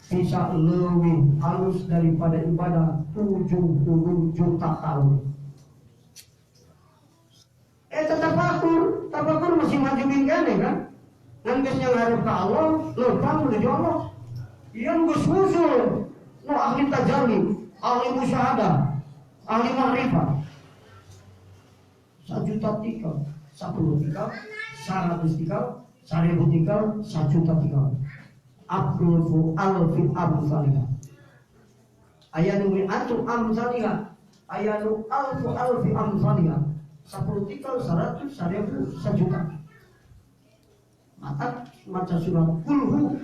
bisa lebih halus daripada ibadah 70 juta tahun. Tafakur, tafakur masih majuin kan ya kan? Ngan geus ngarep ka Allah, leumpang menuju Allah. Ieu geus usul, nu ahli tajalli, ahli musyahadah, ahli ma'rifah. 1 juta tikal, 10 tikal, 100 tikal, 1000 tikal, 1 juta tikal. Abdul alfi amsalihah. Aya nu mi'atu amsalihah, aya nu alfu alfi amsalihah. 10 tikal, 100, 1000, 1 juta. Maka maca surat kulhu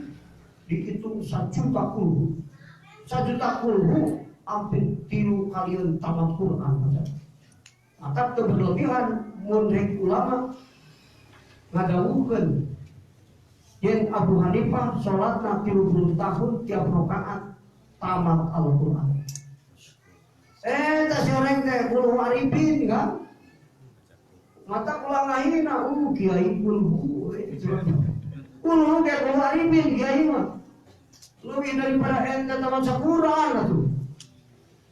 dihitung 1 juta kulhu. 1 juta kulhu hampir 3 kalian tamat Quran. Maka keberlebihan mun rek ulama ngadawuhkeun yen Abu Hanifah salatna 30 tahun tiap rakaat tamat Al-Qur'an. Tah si orang teh kulhu arifin kan? Mata ulang ngahina kiai kulhu. Kulhu ge kulhu arifin kiai mah. Lebih daripada ente tamat sakuran atuh.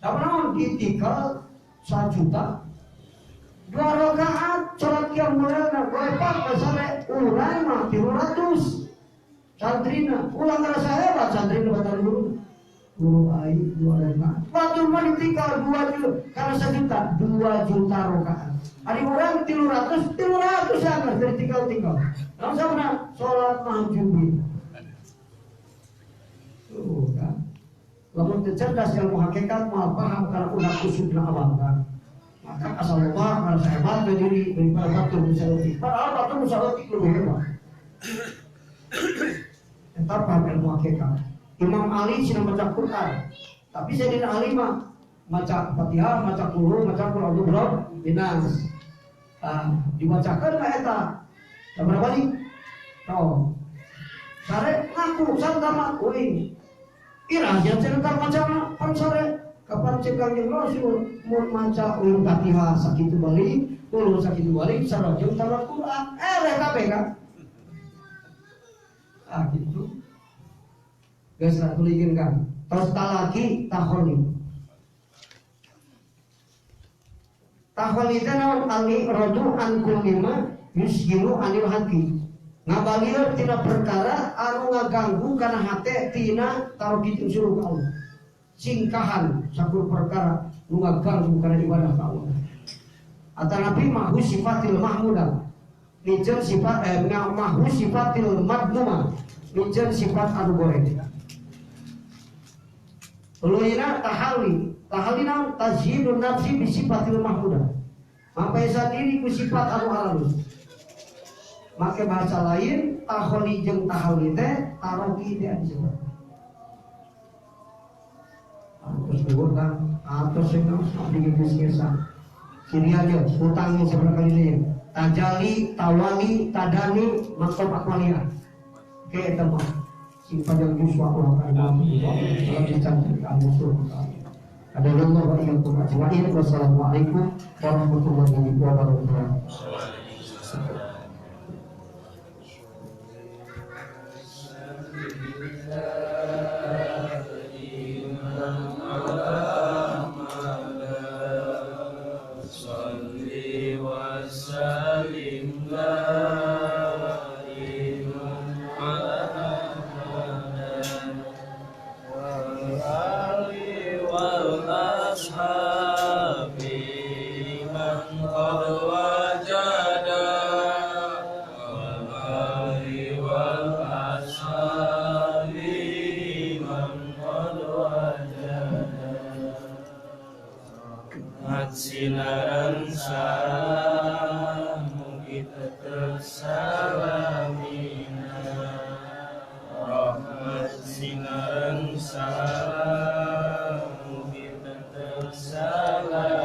Sabaraha ditikal 1 juta. 2 rakaat salat qiyamul lail goepak kasare urang mah 300. Santrina ulah ngarasa hebat santrina batan guru. Guru ai 2 rakaat. Batur mah ditikal 2 juta karena 1 juta 2 juta rakaat. Ari urang 300 300 sangar dari tikal-tikal. Langsung na salat mahjubin. Tuh kan. Lamun teu cerdas ilmu hakikat moal paham kana ulah kusudna awal kan. Maka asal loba ngarasa hebat we diri daripada batur musaleutik. Padahal batur musaleutik leuwih hebat. Eta paham ilmu hakikat. Imam Ali cenah maca Quran. Tapi Sayyidina Ali mah maca Fatihah, maca Qul, maca Qul a'udzu birabbin nas. Dibacakeun ka eta. Sabaraha balik? Tong. Sare ngaku santama euy. Ira cenah tar macana pan sare kapan cek Kanjeng Rasul mun maca ulun Fatihah sakitu balik, ulun sakitu balik sarojeng tamat Quran. Eleh kabeh kan. Ah gitu. Geus lah tulikeun kan. Tos talaki taholi. Taholi teh naon ali radu an kulli ma yusgilu anil hati. Ngabalieur tina perkara anu ngaganggu kana hate tina taroki suruh ka Allah. Singkahan sakur perkara nu ngaganggu kana ibadah ka Allah. Atanapi mahu sifatil mahmudah. Miceun sifat mahu sifatil madmumah. Miceun sifat anu goreng. Leuina tahali. Tahali naon tazyinun nafsi bi sifatil mahmudah. Mampaesa diri ku sifat anu alus. Make bahasa lain taholi jeung tahali teh taroki teh disebut. Terus dhuwur kan atos sing abdi geus geus. Kiri aja utangnya seberapa kali ini tajali, tawali, tadani, maktub akwalia. Oke eta mah sing panjang yuswa ulah kana. Amin. Ada Allah wa iyyakum ajmain. Wassalamualaikum warahmatullahi wabarakatuh. Sinaran salam mugi tetep salamina rahmat sinaran salam mugi tetep salamina.